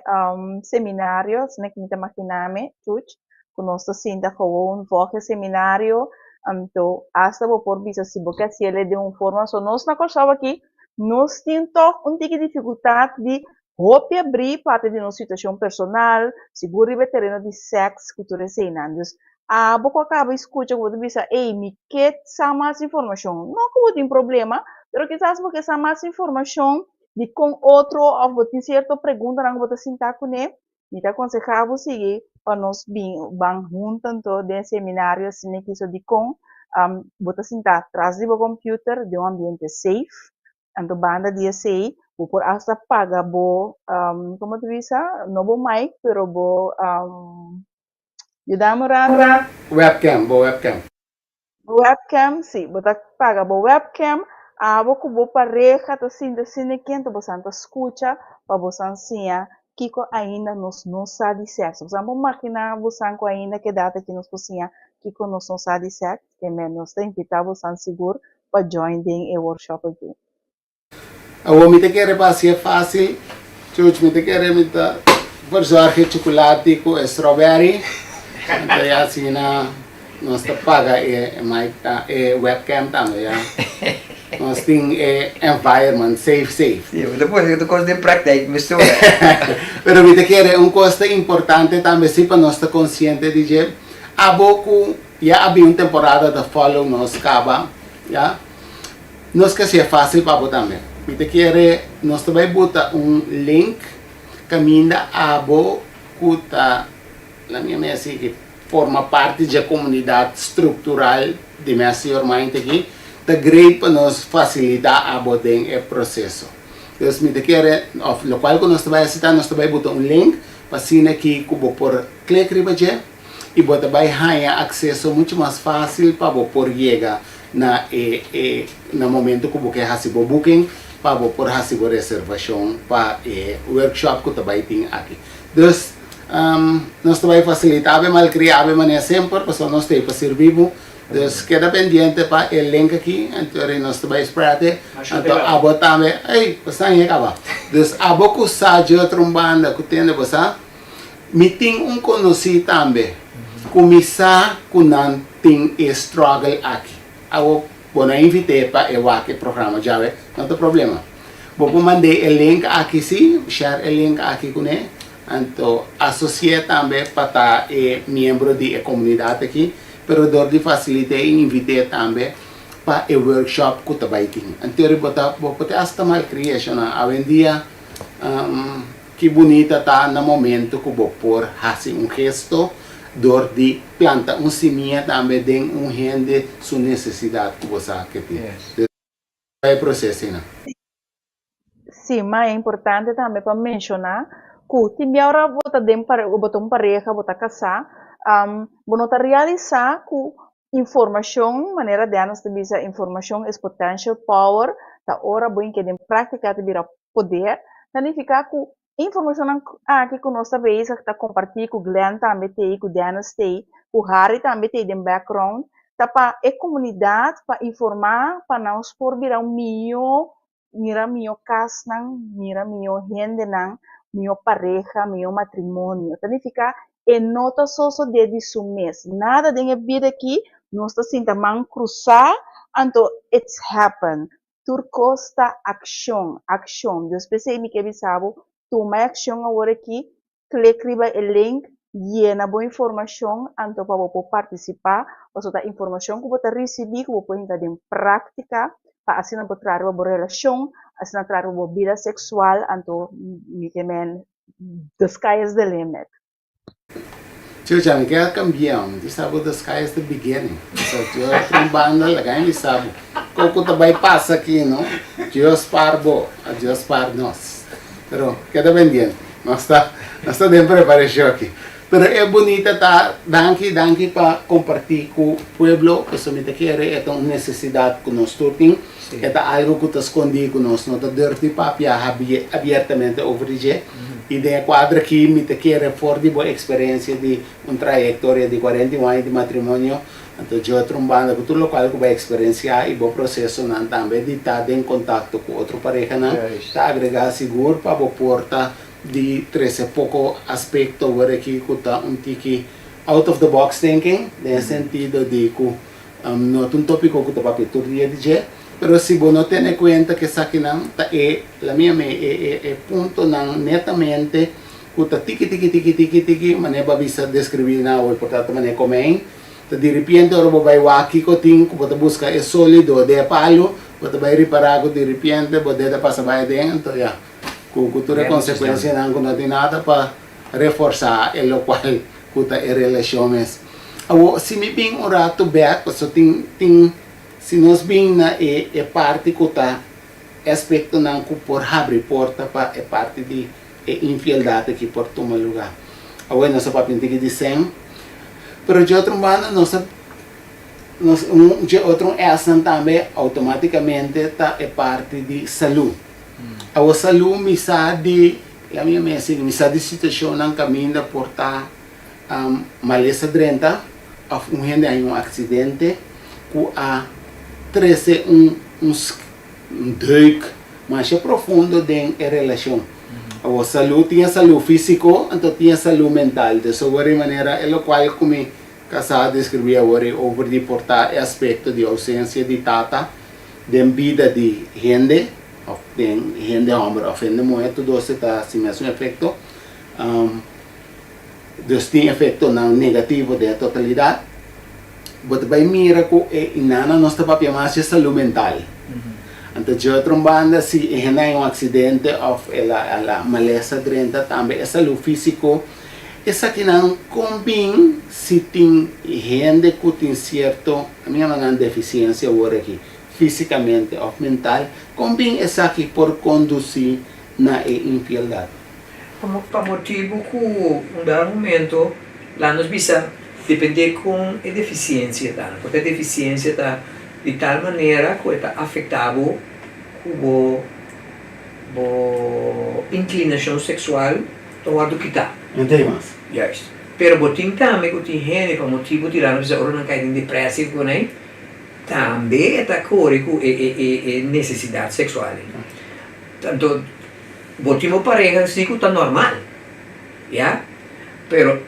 seminario, asina ku mi ta magina mi, chuch, ku nos ta sinta gewoon volg e seminario, anto asta bo por bisa si bo ke hasiel den un forma, so nos na Kòrsou aki nos tin tòg un tiki difikultat di Hopi a bri papia di nos situashon personal, sigur riba e tereno di sèks ku tur eseinan. Dus, abo ku a kaba i skucha ku bo ta bisa, Ey, mi ke sa mas informashon. No ku bo tin problema, pero kisas bo ke sa mas informashon di kon otro òf bo tin sierto preguntanan ku bo ta sinta kuné. Mi ta konsehá bo sigui pa nos bin ban huntu anto den e seminario asina kiso dikon bo ta sinta tras di bo computer den un ambiente safe. Anto banda di esei bo por asta paga bo, como ta bisa, no bo mic pero bo, yuda mi un rato. Webcam, bo webcam. Bo webcam, si, bo ta paga bo webcam, abo ku bo pareha ta sinta asina kente bosan ta skucha pa bosan siña kiko ainda nos no sa di sèks. Bosan por maginá bosan ku ainda ke data aki nos por siña kiko nos no sa di sèks? Ke men nos ta invitá bosan sigur pa join den e workshop aki. Awor mi ta kere pa hacié fácil, Chuch, mi ta kere mi ta verzorg e chocolate cu e strawberry, anto ya asina nos ta paga e mic e webcam tambe ya. Nos tin e environment safe safe. Sí, bo ta pone tur cos den praktijk mesora. Pero mi ta kere un cos ta importante tambe si pa nos ta consciente di dje, abo cu Ya a bin un temporada ta follow nos caba ya. Nos ke hacié facil pa bo tambe. Mi ta kere nos ta bay buta un link caminda abo cu ta la mi a mester ki forma parti dje comunidad structural di Mester Your Mind aki ta great pa nos facilita abo den e proceso. Dus mi ta kere of locual cu nos ta bay haci ta nos ta bay buta un link pa asina ki cu bo por click riba dje. i bo ta bai haña akseso muchu mas fásil pa bo por yega na e e na momento ku bo ke hasi bo booking pa bo por hasi bo reservashon pa e workshop ku ta bai tin aki. Dus, nos ta bai fasilitá bo e malkriá bo e manera semper pasobra nos ta ei pa sirbi bo. Dus keda pendiente pa e link aki anto ri nos ta bai spread e anto abo tambe ey bo sa haña kaba. Dus abo ku sa dje otro un banda ku tende bo sa. Mi tin un konosí tambe ku mi sa ku nan tin e struggle aki. Awor bo no a invit'é pa e wak e programa djawe, no ta problema. Bo por mand'é e link aki sí, share e link aki kuné, anto asosi'é tambe pa ta e miembro di e komunidat aki, pero dor di fasilit'é i invit'é tambe pa e workshop ku ta bai tin. Anto bo ta bo por te hasta malkriá shona. Awendia Ki bunita ta na momento ku bo por hasi un gesto dor di planta un simia tambe den un hende su nesesidat ku bo sa ke tin. Dus e proces esnan. Sí, ma e importante tambe pa menshoná ku tin bia ora bo ta den pare bo ta un pareha, bo ta kasá, bo no ta realisá ku informashon, manera Dennis ta bisa, informashon is potential power, ta ora bo hinka den práktika ta bira poder, ta nifiká ku e informashonnan aki ku nos ta bezig ta kompartí ku Glenn tambe t'ei, ku Dennis t'ei, ku Harry tambe t'ei den background, ta pa e komunidat, pa informá, pa nos por bira un mihó, mira mihó kasnan, mira mihó hendenan, mihó pareha, mihó matrimonio. Ta nifiká e no ta sosodé di su mes. Nada den e bida aki nos ta sinta man krusá, anto it's happen. Tur kos ta akshon, akshon. Dios p'esei mi ke bisa bo, tuma e akshon awor aki, klik riba e link, yena bo informashon anto pa bo por partisipá, pasobra ta informashon ku bo ta risibí ku bo por hinka den práktika pa asina bo traha riba bo relashon, asina traha riba bo bida seksual, anto mi ke men the sky is the limit. Chucha, mi ke a kambia, mi ta sa bo the sky is the beginning. So, di otro banda, laga mi bisa bo, koko ta bai pasa aki, no? Dios spar bo, a Dios spar nos. Pero, keda pendiente, nos ta, nos ta den preparashon aki. Pero e bunita ta, danki, danki pa kompartí ku pueblo, pasobra mi ta kere e ta un nesesidat ku nos tur tin, e ta algu ku ta skondí, ku nos no ta durf di papia abiertamente over di dje. I den e kuadro aki mi ta kere for di bo eksperensia di un trayektoria di 41 aña di matrimonio, anto dje otro un banda ku tur lokual ku bo a eksperensiá i bo prosesonan tambe di ta den kontakto ku otro parehanan ta agregá sigur pa bo por ta di trese poko aspekto wor aki ku ta un tiki out of the box thinking den e sentido di ku No ta un tópiko ku ta papia tur dia di dje, pero si bo no tene kuenta ku esakinan ta e, la mia me, e e e puntonan netamente ku ta tiki tiki tiki tiki tiki, manera bo a bisa deskribí nan awe por ta ta manera komei, ta diripiente ora bo bai wak kiko tin ku bo ta buska e sólido den e palu, bo ta bai ripará ku diripiente bo dede a pasa bai aden, anto ya, ku ku tur e konsekuensianan ku no tin nada pa reforsá e lokual ku ta e relashon mes. Awor, si mi bin un ratu bèk, pasobra tin, tin, si nos bin na e, e parti ku ta e aspektonan ku por habri porta pa e parti di e infieldat aki por tuma lugá. Awor, nos a papia un tiki di sèn, pero dje otro banda nos a, nos, un dje otro un esnan tambe outomátikamente ta e parti di salú. Awor, salú mi sa di. E ami a mester mi sa di situacionnan caminda por ta malesa drenta of un hende haña un accidente cu a trece un un deuk masha profundo den e relacion. Awor salud tin e salud fisico anto tin e salud mental dus awor e manera e locual cu mi casa a describi awor e over di por ta e aspecto di ausencia di tata den bida di hende. Of den hende homber of hende muher tur dos e ta hasi mesun efecto. Dus tin efectonan negativo den e totalidad. Bo ta bay mira cu e inana nos ta papia mas dje salud mental. Anto dje otro banda si e hende haña un accidente of el a el a malesa drenta tambe e salud fisico esakinan con bin si tin hende cu tin cierto ami yama nan deficiencia awor aki. físikamente òf mental, kon bin esaki por kondusí na e infieldat? Pa motibu ku un dado momento la nos bisa dependé kon e defisiensia ta, porque e defisiensia ta di tal manera ku e ta afektá bo ku bo bo inklinashon seksual ta wòrdu kitá. No ta mas. Juist. Pero bo tin tambe ku tin hende pa motibu di la nos bisa ora nan kai den depresi ku nan. Tambe e ta kore ku e nesesidat seksual ei. Tanto bo tin bo pareha si ku ta normal, ya, pero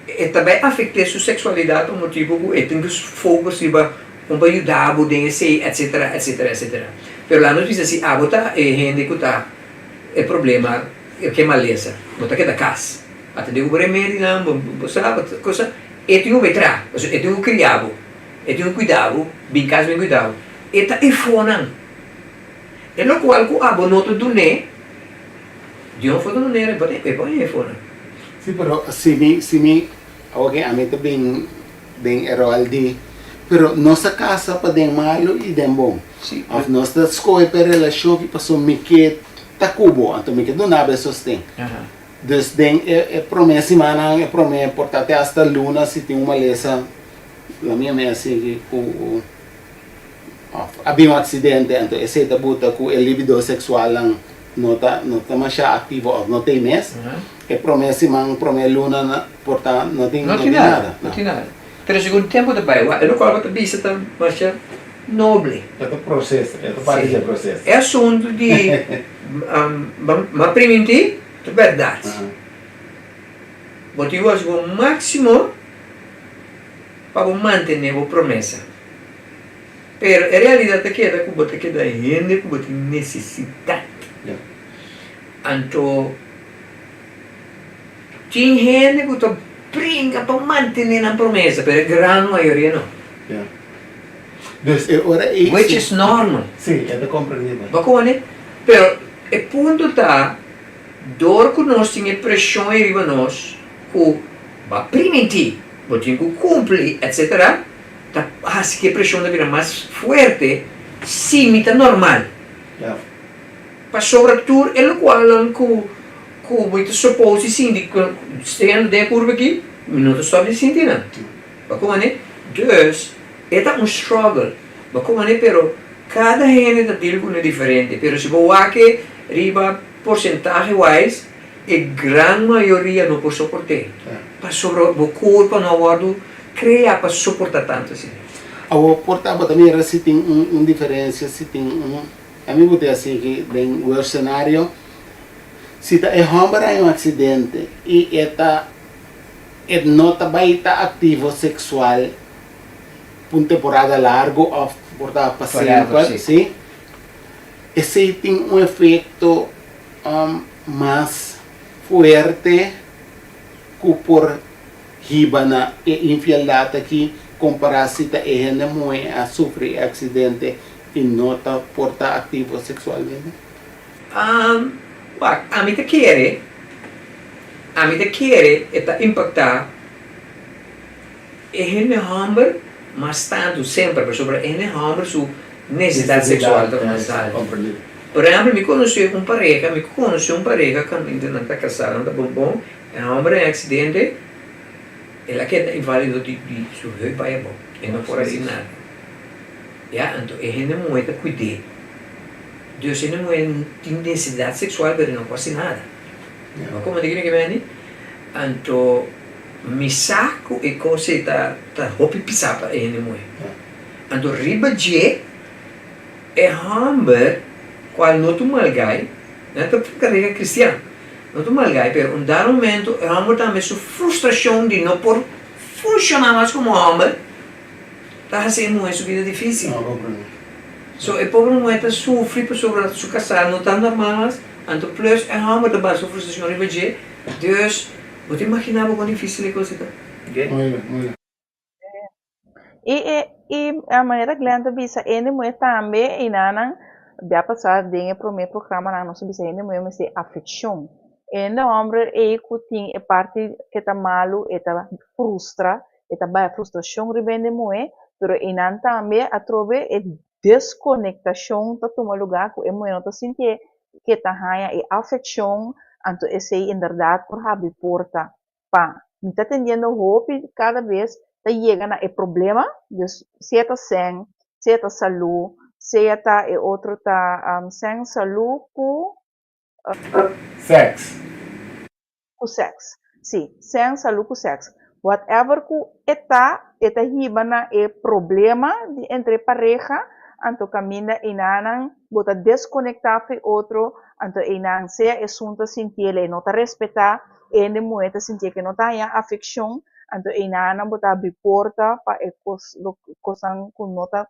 e ta bai afekt'é su seksualidat pa motibu ku e tin ku focus riba kon pa yuda bo den esei etsetera etsetera etsetera. Pero laga nos bisa si abo ta e hende ku ta e problema ku e malesa, bo ta keda kas, atendé ku bo remedinan, bo sa kosa, e tin ku bai traha, pasobra e tin ku kria bo. E tin ku kuida bo, bin kas bin kuida bo. E ta e fonan. E lokual ku abo no ta dun'é, di un of otro manera e por e por haña e fonan. Sí, pero si mi, si mi, oke, ami ta bin den e ròl di, pero nos a kasa pa den malu i den bon. Sí. Òf nos ta skohe pa e relashon ki pasobra mi ke ta ku bo, anto mi ke duna bo e sosten. Dus den e e promé simannan, e promé por ta te asta luna si tin un malesa. La mia mea sigui ku of a bin un aksidente anto esei ta buta ku e libido seksualnan no ta no ta masha aktivo of no ta ei mes. E prome siman prome luna na por ta no tin No tin nada, no tin nada. Pero segun tempu ta bai wak e lokual bo ta bisa ta masha noble. E ta proseso, e ta parti di e proseso. E asuntu di m'a primintí ta bèrdat. Bo tin wak bo máksimo. pa bo mantené bo promesa. Pero e realidat ta keda ku bo ta keda hende ku bo tin nesesidat. Anto tin hende ku ta bringa pa mantené nan promesa, pero e gran mayoria no. Which is normal. Bo kone? Pero e punto ta, dor ku nos tin e preshon ei riba nos ku. Bo a primintí, bo tin ku kumpli, etc. Ta hasi ku e preshon ta bira mas fuerte si mi ta normal. Pasobra tur e lokualnan ku ku mi ta supos di sinti stando den e kurpa aki, mi no ta stòp di sinti nan. Bo a komprendé? Dus, e ta un struggle. Bo a komprendé? Pero kada hende ta deal ku un diferente. Pero si bo wak riba porsentahe wise, E gran mayoria no por soport'é, pasobra bo kurpa no a wòrdu kreá pa soportá tantu asina. Awor por ta bo ta mira si tin un diferensia, si tin un, ami bo ta sigui den worst scenario, si ta e hòmber haña un aksidente i e ta e no ta bai ta aktivo seksual pa un temporada largu òf por ta pa semper, si, esei tin un efekto mas fuerte ku por hiba na e infieldat aki kompará si ta e hende muhé a sufri e aksidente i no ta por ta aktivo seksualmente? Wak, ami ta kere, ami ta kere e ta impaktá e hende hòmber mas tantu semper pasobra e hende hòmber su nesesidat seksual ta mas altu. Por ehempel, mi konosé un pareha, mi konosé un pareha kaminda nan ta kasá, nan ta bon bon, e hòmber den aksidente, el a keda inválido di di su heup bai abou, e no por hasi nada. Ya, anto e hende muhé ta kuid'é. Dus e hende muhé tin nesesidat seksual pero e no por hasi nada. Bo a komprende kiko mi ke mende? Anto mi sa ku e kos ei ta ta hopi pisá pa e hende muhé. Anto riba dje e hòmber kual no ta un mal gai, nan ta karega kristian, no ta un mal gai, pero un dado momento e hòmber tambe su frustrashon di no por funshoná mas komo hòmber ta hasi e muhé su bida difísil. So e pobre muhé ta sufri pasobra su kasá no ta normal mas, anto plus e hòmber ta basa su frustrashon riba dje, dus bo ta imaginá bo kon difísil e kos ei ta. I e i a manera Glenn ta bisa hende muhé tambe einanan bia pasá den e promé programanan nos a bisa hende muhé mester afekshon. Hende hòmber ei ku tin e parti ke ta malu e ta frustra, e ta bai frustrashon riba hende muhé, pero einan tambe atrobe e deskonektashon ta tuma lugá ku e muhé no ta sintié ke ta haña e afekshon, anto esei inderdat por habri porta pa mi ta tendiendo hopi cada bes ta yega na e problema, dus sea ta sèn, sea ta salú, sea ta e otro ta sèn, salú ku. Sèks. Ku sèks, si, sèn, salú ku sèks. Whatever ku e ta, e ta hiba na e problema di entre e pareha, anto kaminda einanan bo ta deskonektá for e otro, anto einan sea esun ta sintiel e no ta respetá, E hende muhé ta sintié ke no ta haña afekshon, anto einanan bo ta abri porta pa e kos lo kosnan ku no ta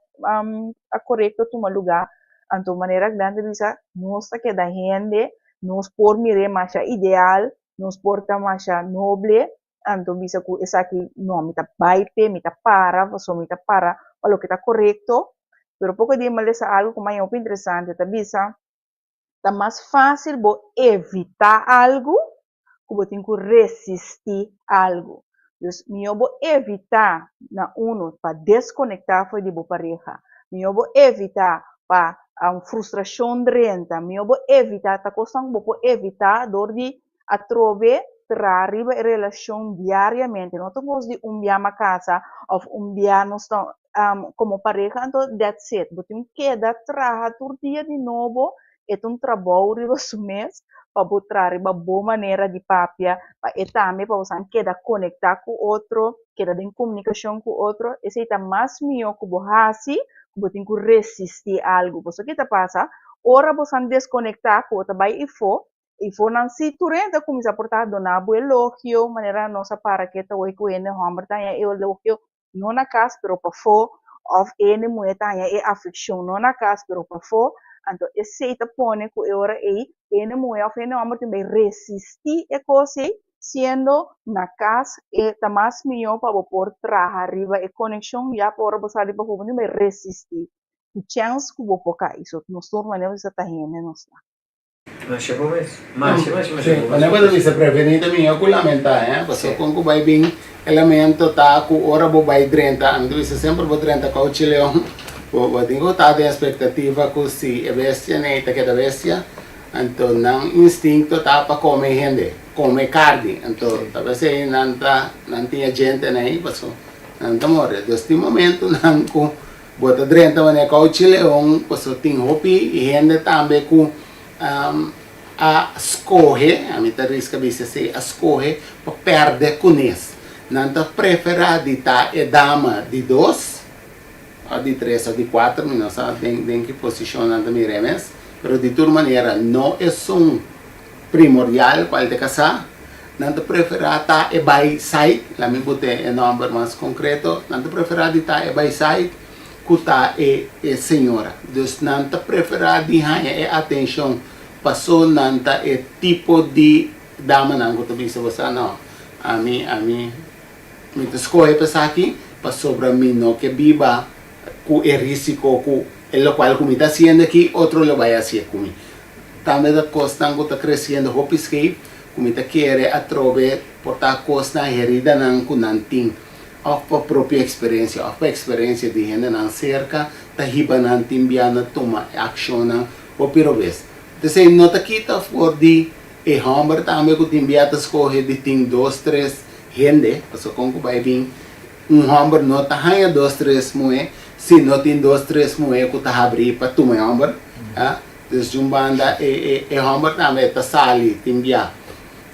korekto tuma lugá. Anto manera Glen ta bisa, nos ta keda hende, nos por mir'é masha ideal, nos por ta masha noble, anto bisa ku esaki no, mi ta bai p'e, mi ta para, pasobra mi ta para pa loke ta korekto. Pero poko dia mi a lesa algu ku mi a haña hopi interesante, ta bisa, Ta mas fásil bo evitá algu ku bo tin ku resistí algu. Dus mihó bo evitá na unu pa deskonektá for di bo pareha, mihó bo evitá pa frustrashon drenta, mihó bo evitá ta kosnan ku bo por evitá dor di atrobe traha riba e relashon diariamente. No ta kos di un bia m'a kasa òf un bia nos ta komo pareha anto that's it. Bo tin keda traha tur dia di nobo, e ta un trabou riba su mes pa bo traha riba bo manera di papia pa e tambe pa boso keda konektá ku otro, keda den komunikashon ku otro. Esei ta mas mihó ku bo hasi ku bo tin ku resistí algu. Pasobra ke ta pasa? Ora boso deskonektá ku bo ta bai ifó, I for nan si tur hende a kuminsá por ta duna bo elogio, manera nos a para ke ta oe ku hende hòmber ta haña e elogio no na kas pero pafó, òf e hende muhé ta haña e afekshon no na kas pero pafó, anto esei ta pone ku e ora ei e hende muhé òf hende hòmber tin bai resistí e kos ei, siendo na kas e ta mas mihó pa bo por traha riba e konekshon ya pa ora bo sali pafó bo no tin bai resistí, ku chèns ku bo por kai, so nos tur manera bo ta hende nos ta. Masha bon mes. Masha, masha, masha bon. Wanneer bo ta bisa prevení ta mihó ku lamentá, hè? Pasobra kon ku bai bin e lamento ta ku ora bo bai drenta, ami ta bisa semper bo drenta Kouchi Leon, bo bo tin ku ta den espektativa ku si e bestia nei ta keda bestia, anto nan instinto ta pa kome hende, kome karni. Anto ta p'esei nan ta nan tin e djente nei pasobra nan ta morde. Dus tin momentunan ku Bo ta drenta wanneer Kouchi Leon pasobra tin hopi hende tambe ku a skohe, ami ta riska bisa esei, a skohe pa pèrdè kunes. Nan ta preferá di ta e dama di dos òf di tres òf di kuater, mi no sa den ki posishon nan ta mira e mes, pero di tur manera no esun primordial kual ta kasá, nan ta preferá ta e bai site, laat mi put'é e nòmber mas konkreto, nan ta preferá di ta e bai site ku ta e e señora. Dus nan ta preferá di haña e atenshon paso nan ta e tipo di damanan ku ta bisa bo sa no, ami ami mi ta skohe pa esaki pasobra mi no ke biba ku e risiko ku e lokual ku mi ta hasiendo aki otro lo bai hasié ku mi. Tambe ta kosnan ku ta kresiendo hopi skeef ku mi ta kere atrobe por ta kosnan heridanan ku nan tin òf pa propio eksperensia òf pa eksperensia di hendenan serka ta hiba nan tin bia na tuma e akshonnan hopi robes. P'esei no ta kita for di e hòmber tambe ku tin bia ta skohe di tin dos tres hende pasobra kon ku bai bin un hòmber no ta haña dos tres muhé si no tin dos tres muhé ku ta habrí pa tuma e hòmber. Dus di un banda e e homber tambe ta sali tin bia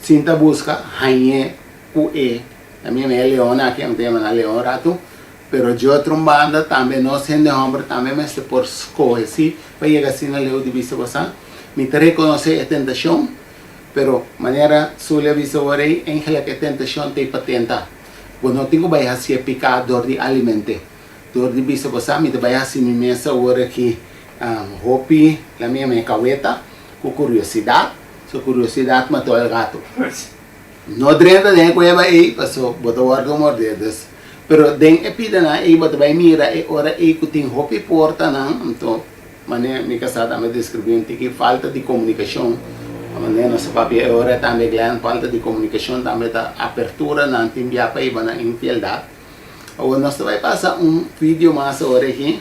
sin ta buska hañ'é ku e ta mi e leon aki ami ta yama nan leon ratu pero di otro un banda tambe nos hende homber tambe mester por skohe si pa yega asina leu di bisa bo sa mi ta rekonosé e tentashon pero manera Sully a bisa wor ei eigenlijk e tentashon ta ei pa tenta bo no tin ku bai hasié piká dor di aliment'é. Dor di bisa bo sa mi ta bai hasi mi mes awor aki hopi la mi yama e kaweta ku kuriosidat, so kuriosidat mató el gato. No drenta den e kueba ei paso bo ta wòrdu mordé dus pero den e pidanan ei bo ta bai mira e ora ei ku tin hopi portanan anto manera mi kasá tambe deskribí un tiki falta di komunikashon manera nos a papia e ora tambe Glenn falta di komunikashon tambe ta aperturanan tin bia pa hiba na infieldat. Awor nos ta bai pasa un video mas awor aki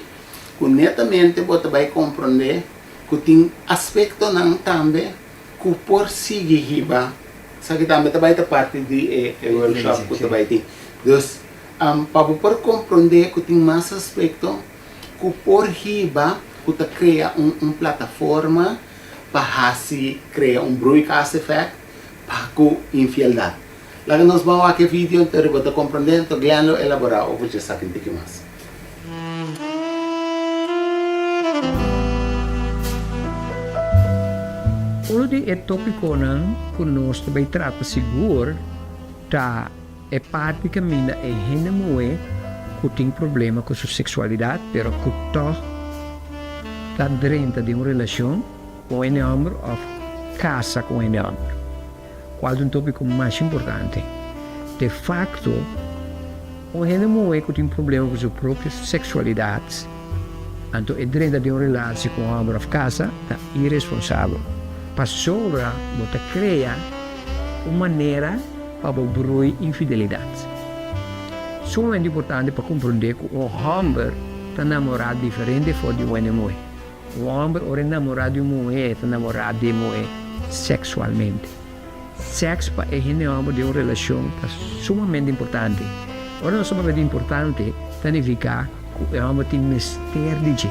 ku netamente bo ta bai komprondé ku tin aspektonan tambe ku por sigui hiba esaki tambe ta bai ta parti di e workshop ku ta bai tin. Dus pa bo por komprondé ku tin mas aspekto ku por hiba ku ta krea un un plataforma pa hasi krea un broeikas effect pa ku infieldat. Laga nos ban wak e video entero bo ta comprende ento Glenn lo elabora over dje esaki un tiki mas. Uno di e topiconan cu nos ta bay trata sigur ta e parti caminda e hende muhe cu tin problema cu su sexualidad pero cu toch ta drenta den un relacion cu un hende homber of casa cu un hende homber. Cual ta un topico mas importante? De facto, un hende muhe cu tin problema cu su propio sexualidad, anto e drenta den un relatie cu un homber of casa, ta iresponsabel. Pasobra bo ta crea un manera pa bo brui infidelidad. Sumamente importante pa comprende cu un homber ta namora diferente for di un hende muhe. Un hòmber ora e namorá di un muhé e ta namorá di e muhé seksualmente. Sèks pa e hende hòmber den un relashon ta sumamente importante. Ora nos ta papia di importante ta nifiká ku e hòmber tin mester di dje.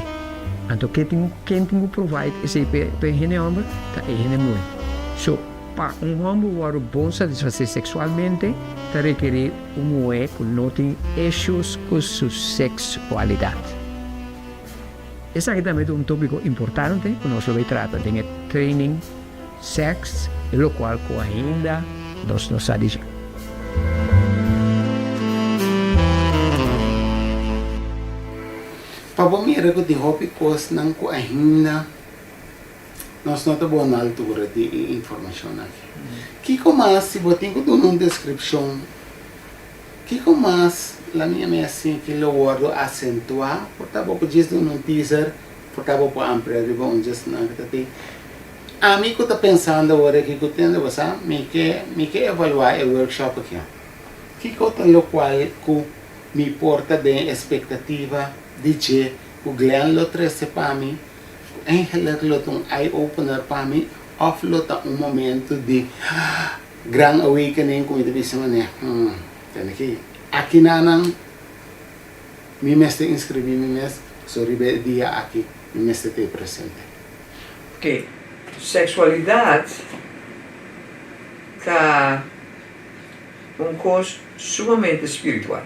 Anto ke tin ken tin ku provide esei pa e hende hòmber? Ta e hende muhé. So, pa un hòmber wòrdu bon satisfasé seksualmente ta rekerí un muhé ku no tin issues ku su seksualidat. Esaki tambe ta un tópiko importante ku nos lo bai trata den e training Sèks, e lokual ku ainda nos no sa di dje. Pa bo mira ku tin hopi kosnan ku ainda nos no ta bon na altura di e informashon aki. Kiko mas si bo tin ku duna un deskripshon? Kiko mas la mi yama asin ki lo wordo asentua? Por ta bo por djis duna un teaser, por ta bo por amplia riba un djes nan ku ta tin. Ami ku ta pensando awor aki ku tende bo sa, mi ke mi ke evaluá e workshop aki. Kiko ta lokual ku mi por ta den espektativa di dje ku Glenn lo trese pa mi, ku eigenlijk lo ta un eye opener pa mi òf lo ta un momento di gran awakening ku mi ta bisa manera, hmm, tende ki akinanan mi mester inskribí mi mes, so riba e dia aki mi mester ta e presente. Oke, seksualidat ta un kos sumamente spiritual.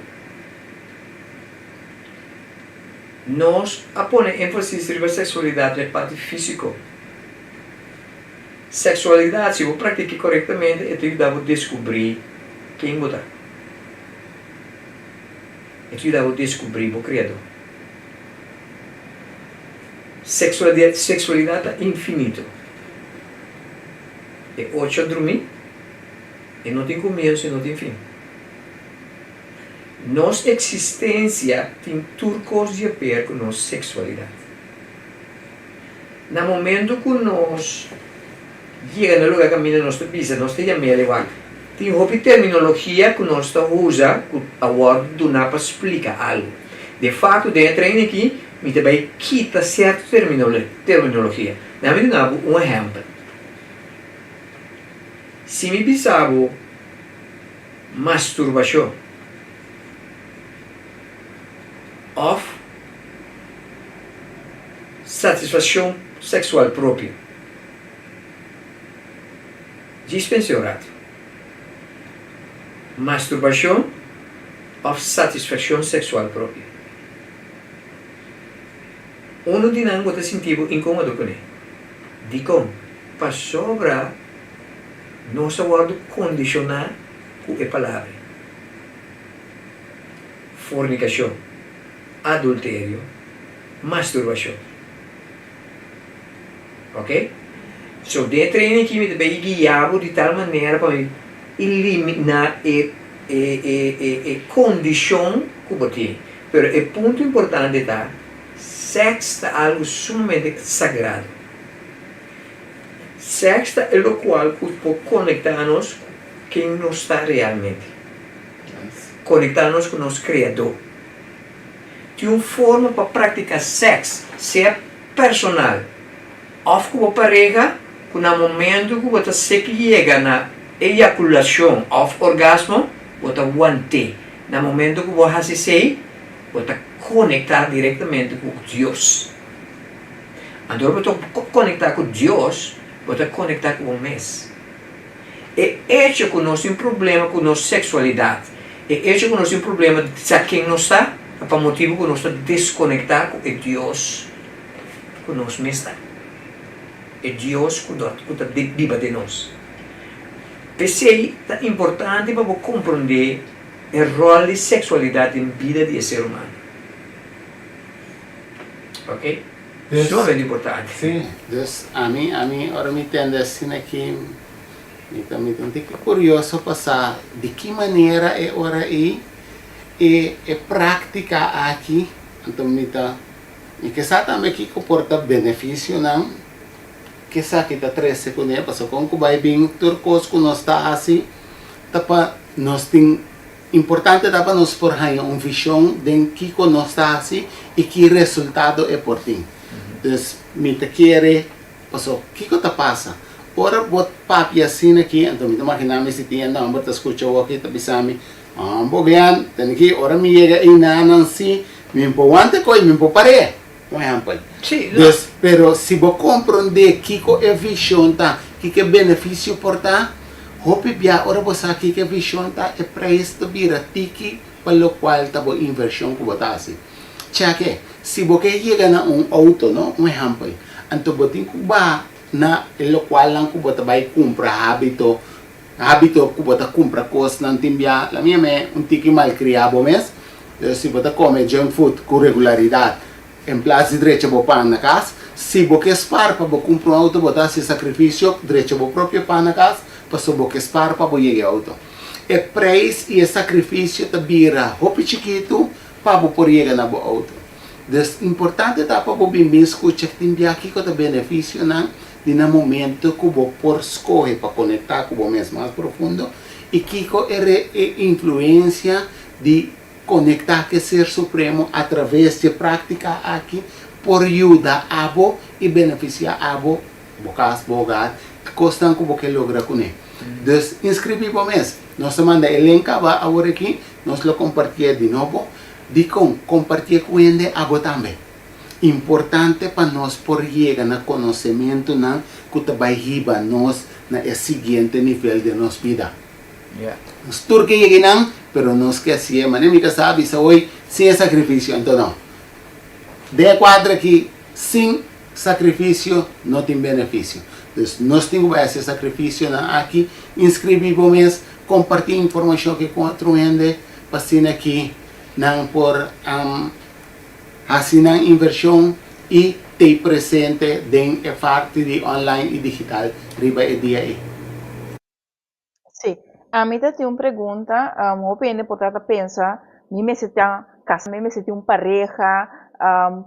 Nos a pone énfasis riba seksualidat den e parti físiko. Seksualidat, si bo praktik'é korektamente, e ta yuda bo deskubrí ken bo ta. E ta yuda bo deskubrí bo Kriadó. Seksualidat, seksualidat ta infinito. E ocho a drumí, e no tin komienso i no tin fin. Nos eksistensia tin tur kos di haber ku nos seksualidat. Na momento ku nos yega na lugar kaminda nos ta bisa, nos ta yam'el igual. Tin hopi terminologia ku nos ta usa ku a wòrdu duná pa splika algu. De fakto den e trein aki mi ta bai kita sierto terminologia. Nan mi duna bo un ehèmpel. Si mi bisa bo masturbashon òf satisfakshon seksual propio, djis pensa un ratu. Masturbashon òf satisfakshon seksual propio? Unu di nan bo ta sinti bo inkómodo kuné. Dikon? Pasobra nos a wòrdu kondishoná ku e palabra fornikashon, adulterio, masturbashon. Ok? So den e training aki mi ta bay guia bo di tal manera pa mi elimina e e e e e kondishon ku bo tin. Pero e punto importante ta, sèks ta algu sumamente sagrado. Sèks ta e lokual ku por konektá nos ku ken nos ta realmente. Konektá nos ku nos Kreadó. Tin un forma pa praktiká sèks, sea personal òf ku bo pareha, ku na momentu ku bo ta sek yega na eyakulashon òf orgasmo, bo ta want'é. Na momentu ku bo hasi esei, bo ta konektá direktamente ku Dios. Anto ora bo ta konektá ku Dios, bo ta konektá ku bo mes. E echo ku nos tin problema ku nos seksualidat, e echo ku nos tin problema di sa ken nos ta, ta pa motibu ku nos ta deskonektá ku e Dios ku nos mes ta, e Dios ku ku ta biba den nos. P'esei ta importante pa bo komprondé e ròl di seksualidat den bida di e ser humano. Ok? Dus, Sumamente importante. Sí, dus ami, ami ora mi tende asina aki, mi ta, mi ta un tiki kurioso pa sa di ki manera e ora ei e, e práktika aki, anto mi ta, mi ke sa tambe kiko por ta benefisionan ku esaki ta trese kuné, pasobra kon ku bai bin tur kos ku nos ta hasi ta pa nos tin. Importante ta pa nos por haña un vishon den kiko nos ta hasi i ki resultado e por tin. Dus mi ta kere, paso kiko ta pasa? Ora bo papia asina aki, anto mi ta magina mi si tin e nomber ta skucha awor ta bisa mi, Hombo Glenn, tene ki ora mi yega einanan si, mi por wanta koe, mi por par'é. Un ehèmpel. Dus, pero si bo komprondé kiko e vishon ta, kiko e benefisio por ta, hopi bia ora bo sa kiko e vishon ta, e preis ta bira tiki pa lokual ta bo invershon ku bo ta hasi. Chèk'e, si bo ke yega na un outo, no, un ehèmpel, anto bo tin ku baha na e lokualnan ku bo ta bai kumpra hábito, Habito ku bo ta kumpra kosnan tin bia la mia me un tiki malkriá bo mes. Si bo ta kome junk food ku regularidat en plas di drecha bo pan na kas, si bo ke spar pa bo kumpra un outo bo ta hasi sakrifisio drecha bo propio pan na kas pasobra bo ke spar pa bo yega e outo. E preis i e sakrifisio ta bira hopi chikitu pa bo por yega na bo outo. Dus importante ta pa bo bin bin skucha tin bia kiko ta benefisionan. di na momento ku bo por skohe pa konektá ku bo mes mas profundo i kiko e re e influensia di konektá ku e Ser Supremo atraves dje práktika aki por yuda abo i benefisiá abo, bo kas, bo hogar, e kosnan ku bo ke logra kuné. Dus, inskribí bo mes. Nos ta manda e link kaba awor aki, nos lo kompartié di nobo. Dikon? Kompartié ku hende abo tambe. Importante pa nos por yega na konosementunan ku ta bai hiba nos na e siguiente nivel den nos bida. Nos tur ke yega einan, pero nos ke hasié manera mi kasá a bisa hoy, sin e sakrifisio anto no. Den e kuadro aki, sin sakrifisio no tin benefisio. Dus nos tin ku bai hasi e sakrifisionan aki, inskribí bo mes, kompartí informashon aki ku otro hende pa asina ki nan por Hasi nan invershon i tei presente den e parti di online i digital riba e dia ei. Sí. Ami ta tin un pregunta, hopi hende por ta ta pensa, mi mester ta casa, mi mester tin un pareha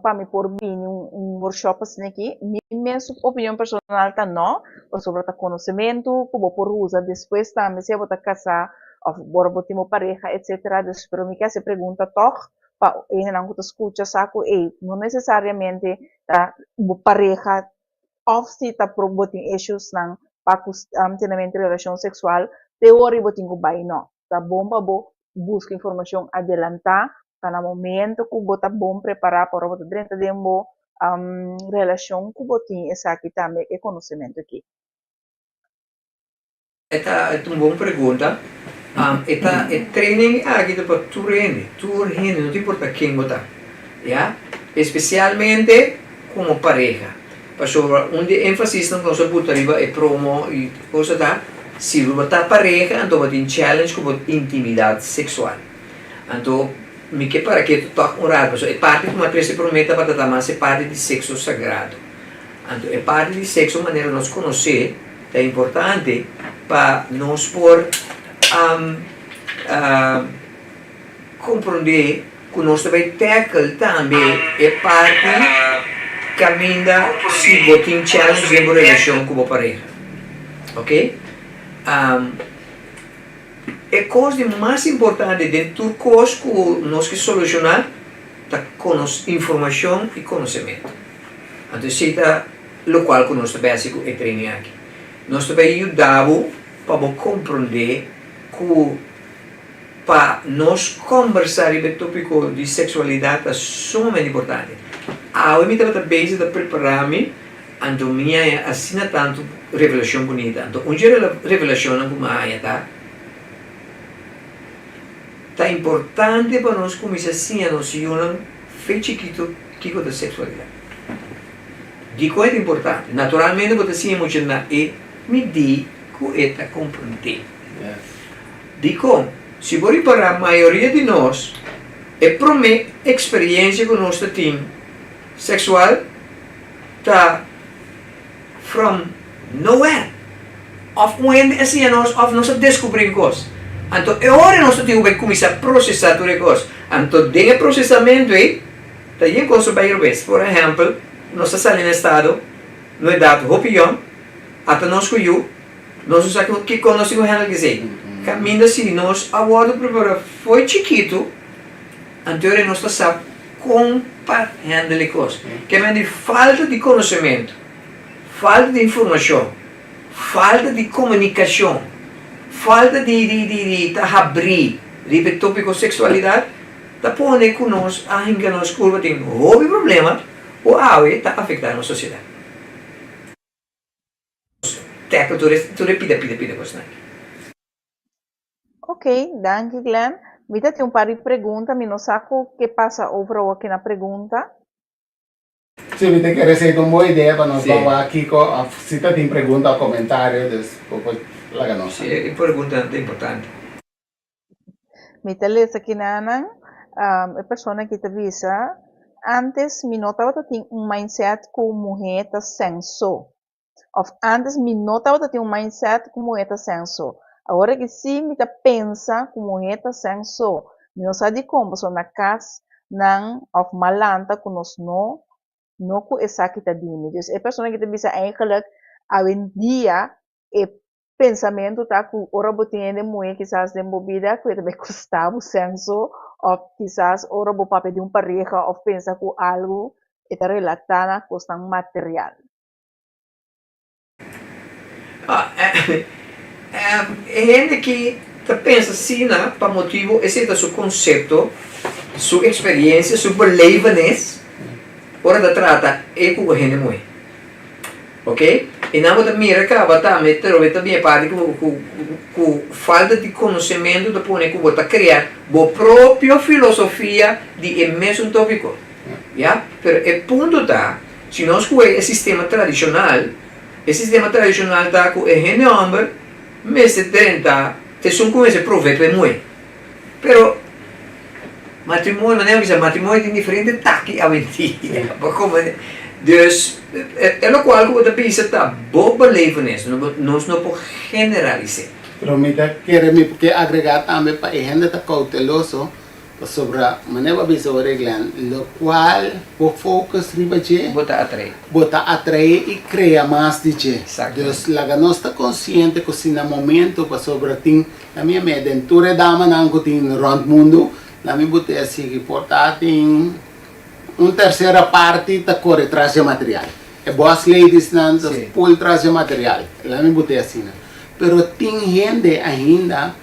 pa mi por bini un workshop asina aki. Mi mes opinion personal ta no, pasobra ta konosementu ku bo por usa despues tambe si abo ta kasá òf ora bo tin bo pareha etcetera. Dus pero mi ke hasi e pregunta tòg pa hendenan ku ta skucha sa ku ey no nesesariamente ta bo pareha òf si ta por bo tin issuesnan pa ku tenamente relashon seksual te ora bo tin ku bai no. Ta bon pa bo buska informashon adelantá pa na momento ku bo ta bon prepará pa ora bo ta drenta den bo relashon ku bo tin esaki tambe e konosementu aki. E ta un bon pregunta. E ta e training aki ta pa tur hende, tur hende, no ta importa ken bo ta, ya. Especialmente como pareha. Pasobra un di e enfasisnan ku nos a buta riba e promo i cosa ta, si bo ta pareha anto bo tin challenge ku bo intimidad sexual. Anto mi ke para ketu tòg un rato, pasobra e parti ku mi a trese promé tabata ta mas e parti di sexo sagrado. Anto e parti di sexo manera nos konosé ta importante pa nos por komprondé ku nos ta bai tackle tambe e parti kaminda si bo tin challenge den bo relashon ku bo pareha. Ok. E kos di mas importante den tur kos ku nos ke solushoná ta informashon i konosementu. Anto esei ta lokual ku nos ta bai hasi ku e training aki. Nos ta bai yuda bo pa bo komprondé ku pa nos kombersá riba e tópiko di seksualidat ta sumamente importante. Awe mi tabata bezig ta prepará mi, anto mi haña asina tantu revelashon bunita. Anto un dje revelashonnan ku mi a haña ta, Ta importante pa nos kuminsá siña nos yunan fe chikitu kiko ta seksualidat. Dikon e ta importante? Naturalmente bo ta siña mucha na e midí ku e ta komprendé. Dikon? Si bo ripará mayoria di nos e promé eksperensia ku nos ta tin seksual ta from nowhere. Òf un hende a siña nos òf nos a deskubrí un kos. Anto e ora nos ta tin ku bai kuminsá prosesá tur e kos. Anto den e prosesamentu ei ta yen kos ta bai robes. Por ehèmpel, nos ta sali na estado no edat hopi yòn, ata nos ku yu, nos no sa kiko nos tin ku hèndel esei. Kaminda si nos a wòrdu prepará fo'i chikitu, anto e ora nos ta sa kon pa hèndel e kos. Kèmen di falta di konosementu, falta di informashon, falta di komunikashon, falta di di di di ta habrí riba e tópiko seksualidat ta pone ku nos a hinka nos kurpa den hopi problema ku awe ta afektá nos sosiedat. Tackle tur e tur e pida pida pida kosnan aki. Ok, danki Glenn. Mi ta tin un par di pregunta, mi no sa ku ke pasa over awor kina pregunta. Si, mi ta kere esei ta un bon idea pa nos ban wak kiko of si ta tin pregunta of komentario dus bo por laga nos sa. Si, e preguntanan ta importante. Mi ta lesa kinanan, e persona aki ta bisa, Antes mi no tabata tin un mindset ku muhé ta senso. Of antes mi no tabata tin un mindset ku muhé ta senso. Awor aki sí mi ta pensa ku muhé ta senso. Mi no sa dikon pasobra na kas nan of malanta ku nos no no ku esaki ta dimi. Dus e persona aki ta bisa eigenlijk. Awendia e pensamentu ta ku ora bo tin hende muhé kisas den bo bida ku e ta bai kosta bo senso òf kisas ora bo papia di un pareha òf pensa ku algu e ta relatá na kosnan material. E hende ki ta pensa asina pa motibu esei ta su konsepto, su eksperensia, su belevenis ora ta trata e ku hende muhé. Ok, i nan bo ta mira kaba tambe trobe ta bin e parti ku ku ku falta di konosementu ta pone ku bo ta krea bo propio filosofia di e mesun topiko. Ya, pero e punto ta si nos kohe e sistema tradishonal, e sistema tradishonal ta ku e hende hòmber mester drenta esun ku mester provee pa e muhé. Pero matrimonio, manera mi bisa, matrimonio tin diferente taki awendia, bo comprende? Dus e locual cu bo ta bisa ta bo belevenis, nos no por generalise. Pero mi ta kere, mi ke agrega tambe pa e hende ta cauteloso Pasobra, manera bo a bisa ora Glenn, lokual bo focus riba dje, Bo ta atraé. bo ta atraé i krea mas di dje. Exactamente. Dus laga nos ta konsiente ku si na momento, pasobra tin, na mi ame, den tur e damanan ku tin rònt mundu, na mi bot'é a sigui, por ta tin un tersera parti ta kore tras dje material. E boss ladiesnan ta Sí. pul tras dje material. La mi bot'é asina. Pero tin hende ainda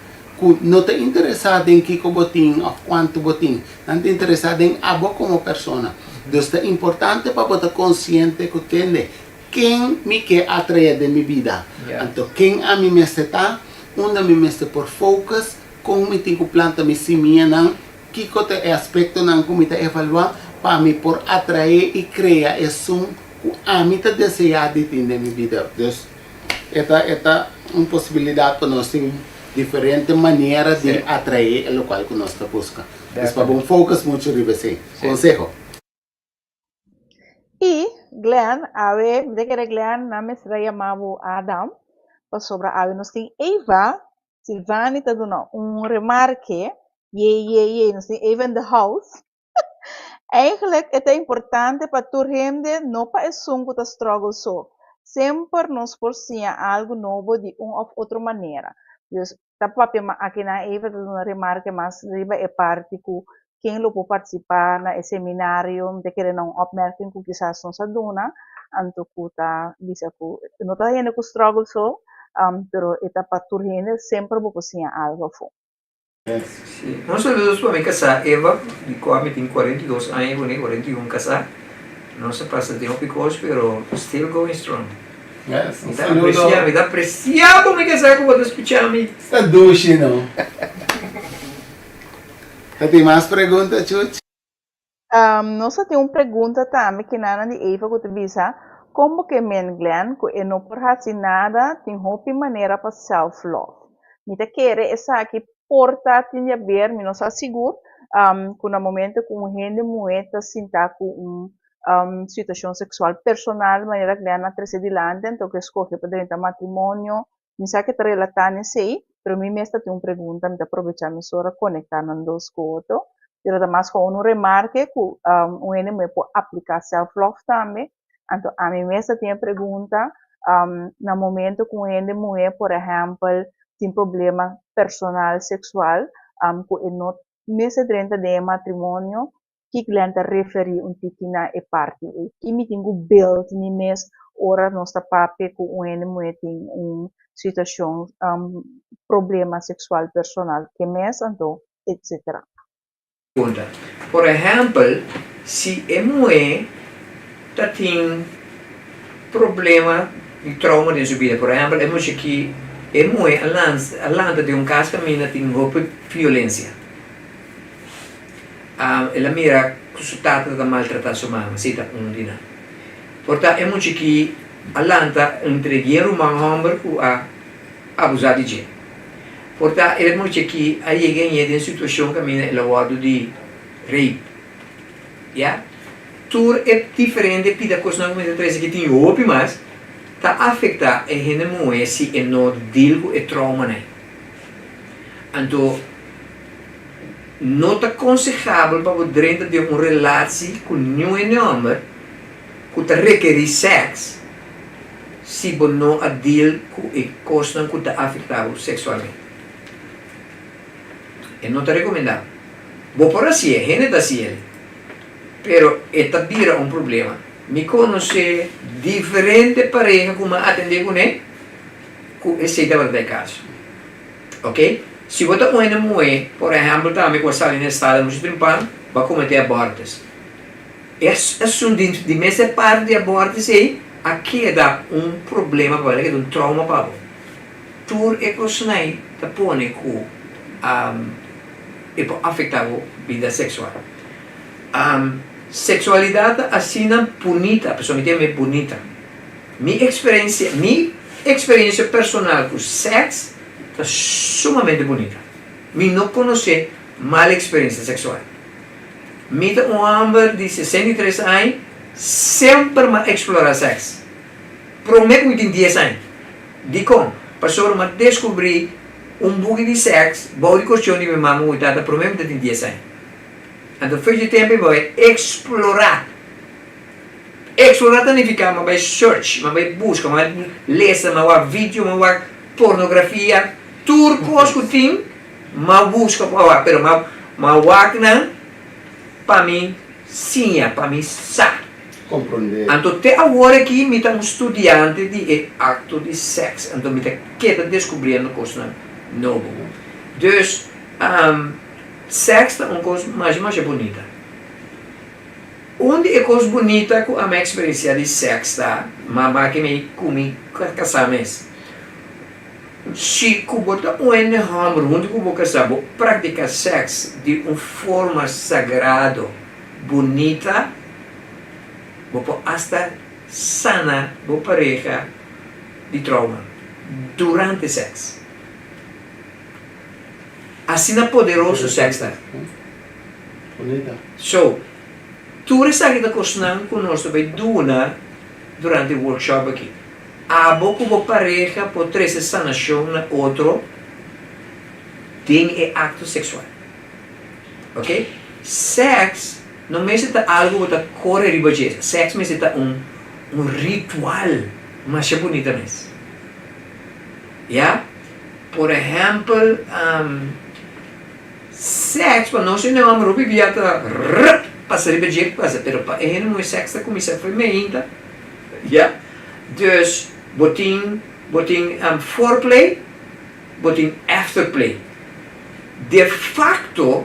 ku no ta interesá den kiko bo tin òf kuantu bo tin. Nan ta interesá den abo komo persona. Dus ta importante pa bo ta konsiente ku tende, Ken mi ke atraé den mi bida? Anto ken ami mester ta? Unda mi mester por focus? Kon mi tin ku planta mi simianan? Kiko ta e aspektonan ku mi ta evaluá pa mi por atraé i krea esun ku ami ta deseá di tin den mi bida? Dus E ta e ta un posibilidat pa nos tin diferente manera di atraé e lokual ku nos ta buska. Dus pa bon focus muchu riba esei. Konseho. I Glenn, awe mi ta kere Glenn, nan mester a yama bo Adam, pasobra awe nos tin Eva, Silvani ta duna un remarke, ye ye ye, nos tin Eva in the house. Eigenlijk e ta importante pa tur hende, no pa esun ku ta struggle so. Semper nos por siña algu nobo di un òf otro manera. Dus ta papia ma akinan Eva ta duna remarke mas riba e parti ku ken lo por partisipá na e seminario, mi ta kere na un opmerking ku kisas nos a duna, anto ku ta bisa ku no ta hende ku struggle so, pero e ta pa tur hende, semper bo por siña algu afó. Sí. Un saludos pa mi kasá Eva, di kua mi tin 42 aña kuné, 41 kasá. Nos a pasa den hopi kos, pero still going strong. Yes, un Mi ta saludo. apresiá, mi ta apresiá bo mi kasá ku bo ta skuchá mi. Sta dushi no. Ta tin mas pregunta Chuch? Nos a tin un pregunta tambe kinanan di Eva ku ta bisa, Kon bo ke men Glenn ku e no por hasi nada, tin hopi manera pa self love. Mi ta kere esaki por ta tin di haber, mi no sa sigur, ku na momento ku un hende muhé ta sinta ku un situashon seksual personal manera Glenn a trese dilanti anto ku e skohe pa drenta matrimonio. Mi sa ke ta relatá n'esei, pero mi mes ta tin un pregunta, mi ta probechá mesora konektá nan dos ku otro. Pero ta mas komo un remarke ku un hende muhé por apliká self love tambe. Anto ami mes ta tin e pregunta, na momento ku un hende muhé por ehèmpel tin problema personal seksual ku e no mester drenta den e matrimonio, Ki Glenn ta referí un tiki na e parti ei? Ki mi tin ku build mi mes ora nos ta papia ku un hende muhé tin un situashon, problema seksual personal ke mes anto etsetera. Punta. Por ehèmpel, si e muhé ta tin problema di trauma den su bida, por ehèmpel e mucha ki e muhé a lanta den un kas kaminda tin hopi violensia. El a mira ku su tata ta maltratá su mama, si ta un di nan. Por ta e mucha ki a lanta entre di e ruman hòmber ku a abusá di dje. Por ta e mucha ki a yega en den situashon kaminda el a wòrdu di rape. Ya. Tur e diferente pida kosnan ku mi ta trese ki tin hopi mas ta afektá e hende muhé si e no deal ku e troumanan. Anto. No ta konsehabel pa bo drenta den un relatie ku niun hende hòmber ku ta rekerí sèks si bo no a deal ku e kosnan ku ta afektá bo seksualmente. E no ta rekomendá. Bo por hasié, hende ta hasié, pero e ta bira un problema. Mi konosé diferente pareha ku mi a atendé kuné ku esei tabata ta e kaso. Oke, si bo ta un hende muhé, por ehèmpel tambe ku a sali na estado muchu trempan, bo a kometé abortus. E asuntu di di mes e parti di abortus ei a keda un problema pa bo, a keda un trauma pa bo. Tur e kosnan ei ta pone ku e por afektá bo bida seksual. Seksualidat ta asina bunita, pasobra mi ta yama e bunita. Mi eksperensia, mi eksperensia personal ku sèks ta sumamente bunita. Mi no konosé mal eksperensia seksual. Mi ta un hòmber di 63 aña, semper m'a eksplorá sèks. Promé ku mi tin dies aña. Dikon? Pasobra m'a deskubrí un buki di sèks bou di koshon di mi mama ku mi tata promé mi ta tin dies aña. Anto fecha di tempu mi bai eksplorá. Eksplorá ta nifiká mi a bai search, mi a bai buska, mi a bai lesa, mi a wak video, mi a wak pornografia, tur kos ku tin mi a buska pa wak, pero mi a wak nan pa mi siña, pa mi sa. Komprondé. Anto te awor aki mi ta un studiante di e akto di sèks, anto mi ta keda deskubriendo kosnan nobo. Dus, sèks ta un kos masha masha bunita. Un di e kos bunita ku ami a eksperensiá di sèks ta, mama ke mi ku mi kasá mes. Si ku bo ta un hende hòmber huntu ku bo kasá bo praktiká sèks di un forma sagrado, bunita, bo por asta sana bo pareha di trauma durante sèks. Asina poderoso sèks ta. So, tur esaki ta kosnan ku nos ta bai duna durante e workshop aki. Abo ku bo pareha por trese sanashon na otro den e akto seksual. Ok? Sèks no mester ta algu ku bo ta kore riba dje. Sèks mester ta un un ritual masha bunita mes. Ya? Por ehèmpel, Sèks pa nos hende hòmber hopi bia ta rrp pasa riba dje pasa pero pa e hende muhé sèks ta kuminsá for meinta ya dus bo tin bo tin foreplay bo tin afterplay de facto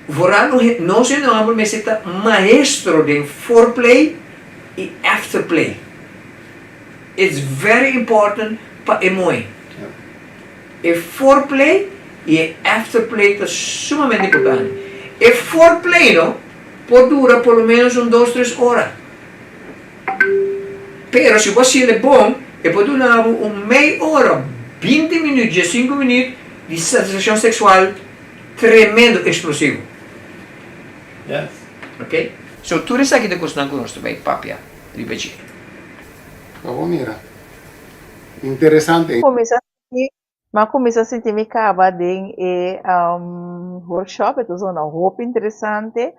vooral nos hende hòmber mester ta maestro den foreplay i afterplay it's very important pa e muhé. E foreplay y e afterplay ta sumamente importante. E foreplay no por dura por lo menos un dos tres ora. Pero si bo haciele bon, e por duna bo un mei ora, binti minuut, diesinco minuut di satisfaccion sexual tremendo, explosivo. Yes. Ok? So tur esaki ta cosnan cu nos ta bay papia riba dje. Bo mira. Interesante. Cuminsa sinti, m'a cuminsa sinti mi caba den e workshop, e ta zona hopi interesante,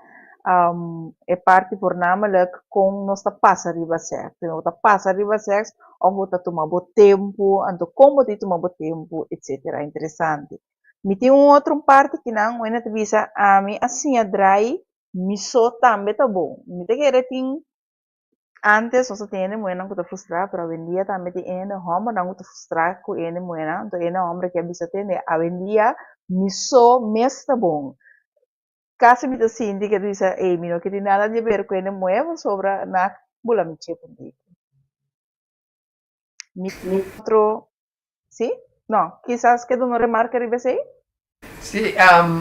e parti voornamelijk con nos ta pasa riba seks, si bo ta pasa riba seks of bo ta tuma bo tempo, anto con bo tin tuma bo tempo, etcetera, interesante. Mi tin un otro parti kinan, wende ta bisa ami a siña draai mi so tambe ta bon, mi ta kere tin Antes nos a tin hende muhernan ku ta frustrá, pero awendia tambe tin hende hòmbernan ku ta frustrá ku hende muhernan. Anto hende hòmber ke a bisa tende, awendia mi so mes ta bon. Kasi mi ta sinti ke ta bisa, ey, mi no ke tin nada di haber ku hende muher pasobra nan a bula mi chep un tiki. Mi otro Sí? No, kisas ke duna remarke riba esei? Sí,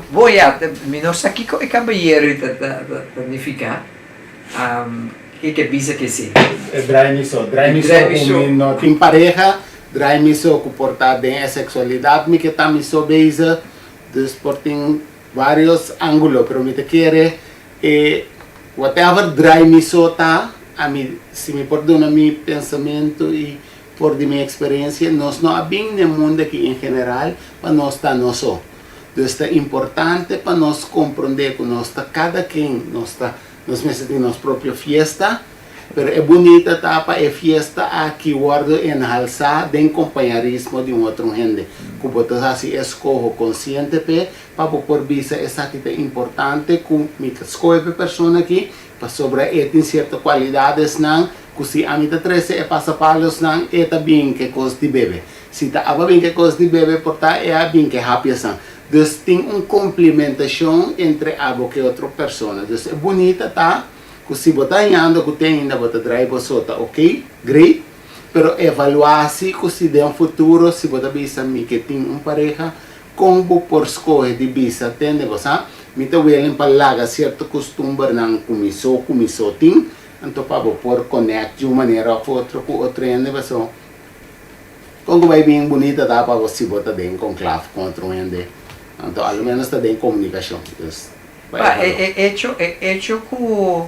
bo ya, mi no sa kiko e kabayero ei ta nifiká. Ke ke bisa ke si? E drai mi so, drai mi so ku mi no tin pareha, drai mi so ku por ta den e seksualidat mi ke ta mi so bezig, dus por tin varios angulo, pero mi ta kere e whatever drai mi so ta, ami si mi por duna mi pensamentu i For di mi experiencia, nos no a bin n'e mundo aki en general pa nos ta nos so. Dus ta importante pa nos comprende cu nos ta cada ken, nos ta, nos mester tin nos propio fiesta. Pero e bunita ta pa e fiesta aki wòrdu enhalsá den kompañarismo di un otro hende, ku bo ta hasi eskoho konsiente p'e, pa bo por bisa esaki ta importante ku mi ta skohe p'e persona aki, pasobra e tin sierto kualidadesnan ku si ami ta trese e pasapalosnan e ta bin ke kos di bebe. Si ta abo a bin ke kos di bebe por ta e a bin ke hapiasan. Dus tin un komplimentashon entre abo ke otro persona. Dus e bunita ta ku si bo ta hañando ku te ainda bo ta drai bo so ta ok, great, pero evaluá si ku si den futuro si bo ta bisa mi ke tin un pareha kon bo por skohe di bisa tende bo sa mi ta willing pa laga sierto kustumbernan ku mi so ku mi so tin anto pa bo por connect di un manera of otro ku otro hende paso kon ku bai bin bunita ta pa bo si bo ta den conclave ku otro hende anto a lo menos ta den komunikashon dus. Pa e echo e echo ku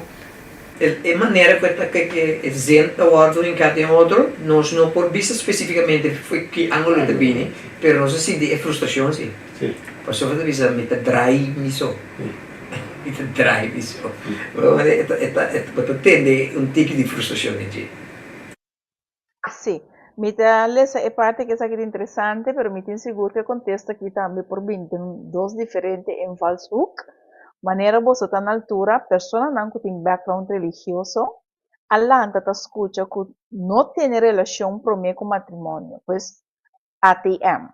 e manera ku e zin ta wòrdu hinká den otro, nos no por bisa spesífikamente fo'i ki ángulo e ta bini, pero nos a sinti e frustrashon si. Pasobra ta bisa mi ta drai mi so, mi ta drai mi so. Bo ta tende un tiki di frustrashon den dje. Sí. Mi ta lesa e parti ku esaki ta interesante, pero mi tin sigur ku e kontesta aki tambe por bini den dos diferente invalshoek. Manera boso ta na altura, personanan ku tin background religioso a lanta ta skucha ku no tene relashon promé ku matrimonio, pues ATM.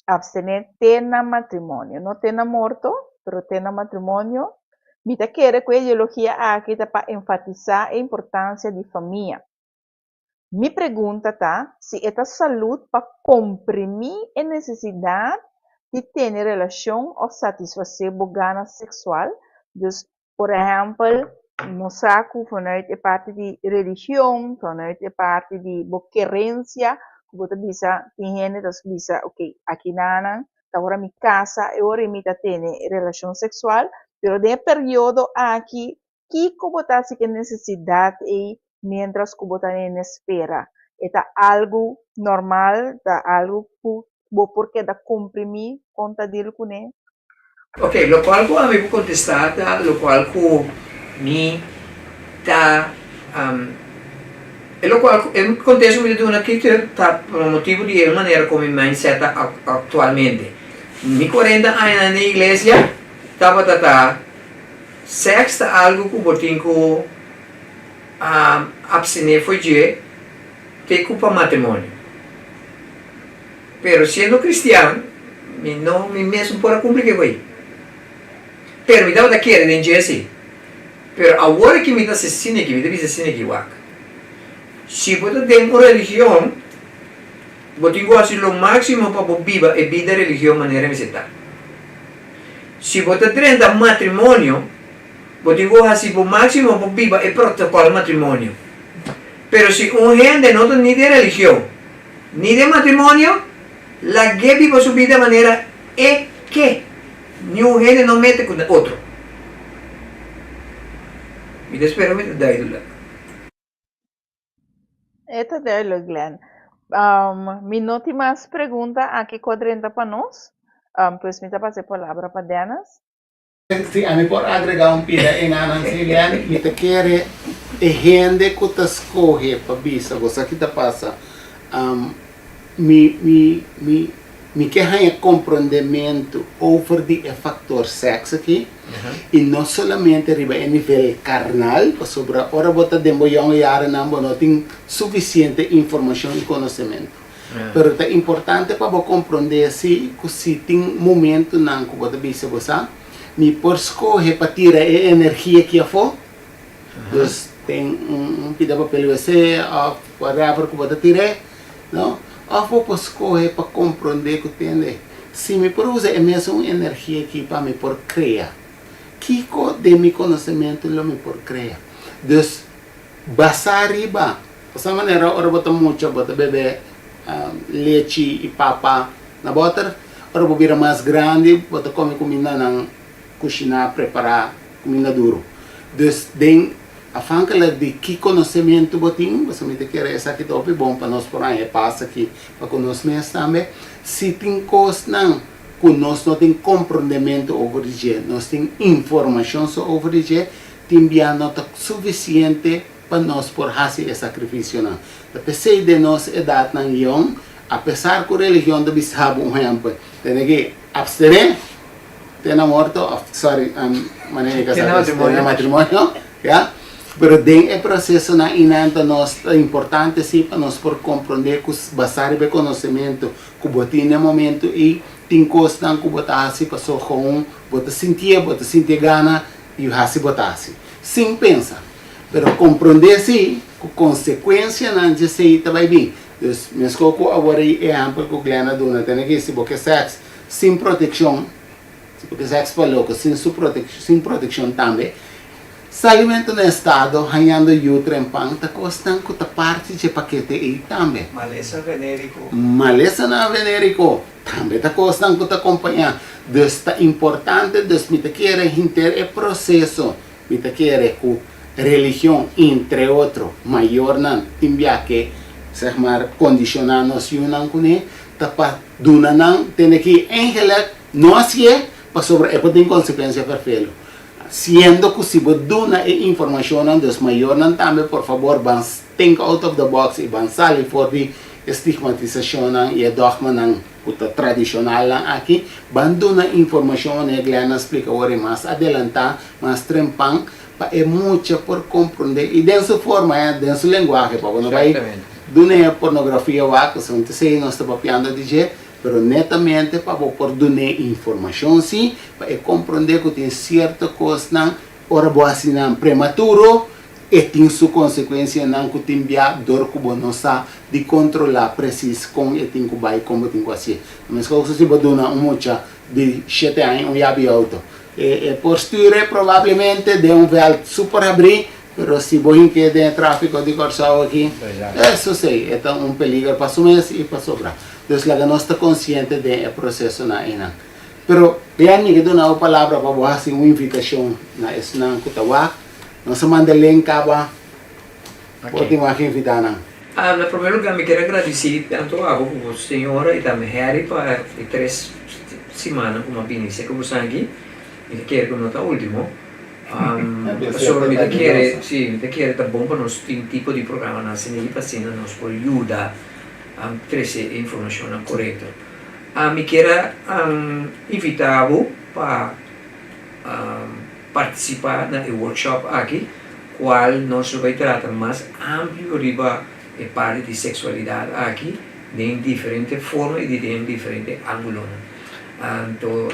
Abstené te na matrimonio. No te na morto, pero te na matrimonio. Mi ta kere ku e ideologia aki ta pa enfatisá e importansia di famia. Mi pregunta ta si e ta salud pa komprimí e nesesidat di tene relashon òf satisfasé bo gana seksual, dus por ehèmpel nos sa ku vanuit e parti di religion, vanuit e parti di bo kerensia ku bo ta bisa tin hende ta bisa ok aki nan ta ora mi kasa e ora mi ta tene relashon seksual, pero den e periodo aki Kiko bo ta hasi ku e nesesidat ei miéntras ku bo ta den espera? E ta algu normal? Ta algu ku bo por keda komprimí? Kon ta deal kuné? Ok, lokual ku ami por kontestá ta lokual ku mi ta e lokual ku e kontesto ku mi ta duna aki ta pa motibu di e manera ku mi mindset ta aktualmente. Mi kuarenta añanan den iglesia tabata ta. Sèks ta algu ku bo tin ku apstené for dje te ku pa matrimonio. Pero siendo kristian, mi no mi mes no por a kumpli kiko ei. Pero mi tabata kere den dje si. Pero awor ki mi ta asesina aki, mi ta bisa asina aki, wak, si bo ta den un religion, bo tin ku hasi lo máksimo pa bo biba e bida religion manera mester ta. Si bo ta drenta matrimonio, bo tin ku hasi bo máksimo pa biba e protokòl matrimonio. Pero si un hende no ta ni den religion ni den matrimonio, lag'é biba su bida manera e ke. Niun hende no mete ku otro. Mi ta spera mi ta duidelijk. E ta duidelijk, Glenn. Mi no tin mas pregunta aki ku a drenta pa nos. Pues mi ta pasa e palabra pa Dennis. Si ami por agrega un pida enanan si, Glenn, mi ta kere e hende ku ta skohe pa bisa bo sa ki ta pasa. Mi mi mi mi ke haña komprondementu over di e faktor sèks aki i no solamente riba e nivel karnal pasobra ora bo ta den bo yonge yarenan bo no tin sufisiente informashon i konosementu. Pero ta importante pa bo komprondé si ku si tin momentunan ku bo ta bisa bo sa mi por skohe pa tira e energia aki afó. Dus ten un pida papel wc of whatever ku bo ta tir'é, no? Of bo por skohe pa komprondé ku tende, si mi por usa e mesun energia aki pa mi por krea, kiko den mi konosementu lo mi por krea? Dus basá riba, osea manera ora bo ta mucha bo ta bebe lechi i papa na bòter, ora bo bira mas grandi bo ta kome kumindanan kushiná, prepará kuminda duru. Dus den afhankelijk di ki konosementu bo tin, pasobra mi ta kere esaki ta hopi bon pa nos por haña e pas aki pa ku nos mes tambe, si tin kosnan ku nos no tin komprondementu over di dje, nos tin informashon so over di dje, tin bia no ta sufisiente. pa nos por hasi e sakrifisionan. Ta p'esei den nos edatnan yòn, apesar ku religion ta bisa bo un ehèmpel, tene ki apstené te na morto òf sorry manera di kasá te na matrimonio, ya, pero den e prosesonan einan ta nos ta importante si pa nos por komprondé ku basá riba e konosementu ku bo tin na e momentu ei tin kosnan ku bo ta hasi pasobra gewoon bo ta sintié, bo ta sinti e gana i hasi bo ta hasi sin pensa. Pero komprondé si ku konsekuensianan dje esei ta bai bin. Dus meskos ku awor e ehèmpel ku Glenn a duna tene ki si bo ke sèks sin protekshon, si bo ke sèks pa loko sin su sin protekshon tambe, salimentu na estado, hañando yu trempan ta kosnan ku ta parti dje pakete ei tambe. Malesa venériko. Malesanan venériko tambe ta kosnan ku ta kompañá. Dus ta importante, dus mi ta kere henter e proseso. Mi ta kere ku religion, entre otro, mayornan tin bia ke, zeg maar, kondishoná nos yunan kuné, ta pa duna nan tende ki eigenlik no hasié pasobra e por tin konsekuensia ferfelu. Siendo ku si bo duna e informashonnan, dus mayornan tambe por fabor ban think out of the box i ban sali for di e stigmatisashonnan i e dogmanan ku ta tradishonalnan aki, ban duna informashon manera Glenn a splika awor i mas adelantá, mas trempan, pa e mucha por komprondé i den su forma, den su lenguahe, pa bo no bai dun'é pornografia wak, pasobra ta esei nos ta papiando di dje, pero netamente pa bo por dun'é informashon sí, pa e komprondé ku tin sierto kosnan ora bo hasi nan prematuro, E tin su konsekuensianan ku tin bia dor ku bo no sa di kontrolá presis kon e tin ku bai, kon bo tin ku hasié. Meskos ku si bo duna un mucha di shete aña un yabi outo. E por stuur e probablemente den un vèlt super habrí, pero si bo hink'é den e tráfiko di Kòrsou aki, eso sí, e ta un peliger pa su mes i pa sobra. Dus laga nos ta konsiente den e prosesonan einan. Pero, Glenn, mi ke duna bo palabra pa bo hasi un invitashon na esnan ku ta wak. Nos a manda link caba por tin wak invita nan. Na primer lugar mi kier a gradisi tanto abo ku bo señora i tambe Harry pa e tres simannan ku mi a bini serka boso aki. Mi ta kere ku no ta ultimo. Pasobra mi ta kere, si, mi ta kere ta bon pa nos tin tipo di programanan asina aki pa asina nos por yuda trese e informashonnan korekto. Mi kier a invita bo pa Partisipá na e workshop aki, kual nos lo bai trata mas amplio riba e parti di seksualidat aki den diferente forma i den diferente ángulonan. Anto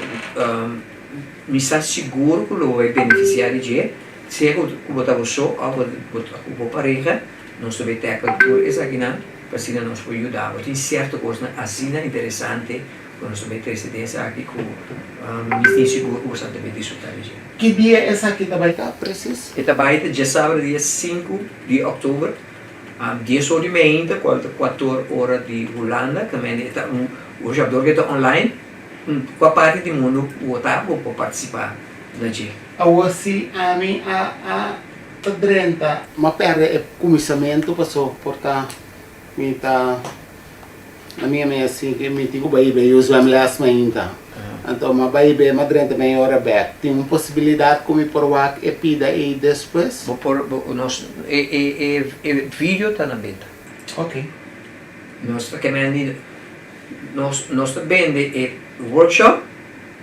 mi sa sigur ku lo bo bai benefisiá di dje, sea ku bo ta bo so òf bo ta ku bo pareha, nos lo bai tèkel tur esakinan pa asina nos por yuda bo. Tin sierto kosnan asina interesante. Ku nos ta bay trese den esaki ku mi tin sigur ku boso ta bay disfruta di dje. Ki dia esaki ta bay ta presis? E ta bay ta djasabra dia sinku di oktober, dies or di meinta kual ta kuator ora di Hulanda, kaminda e ta un workshop dor ku e ta online, kua parti di mundu ku bo ta bo por partisipa na dje. Awor si ami a a ta drenta. M'a perde e kuminsamentu paso por ta mi ta. Na mi a mei si ke mi tin ku bai be yu zwemles mainta. Anto mi a bai be, mi a drenta mei ora bek. Tin un posibilidat ku mi por wak e pida ei despues? Bo por, bo, nos, e, e, e, e video ta na benta. Ok. Nos ta keme ni, nos, nos ta bende e workshop,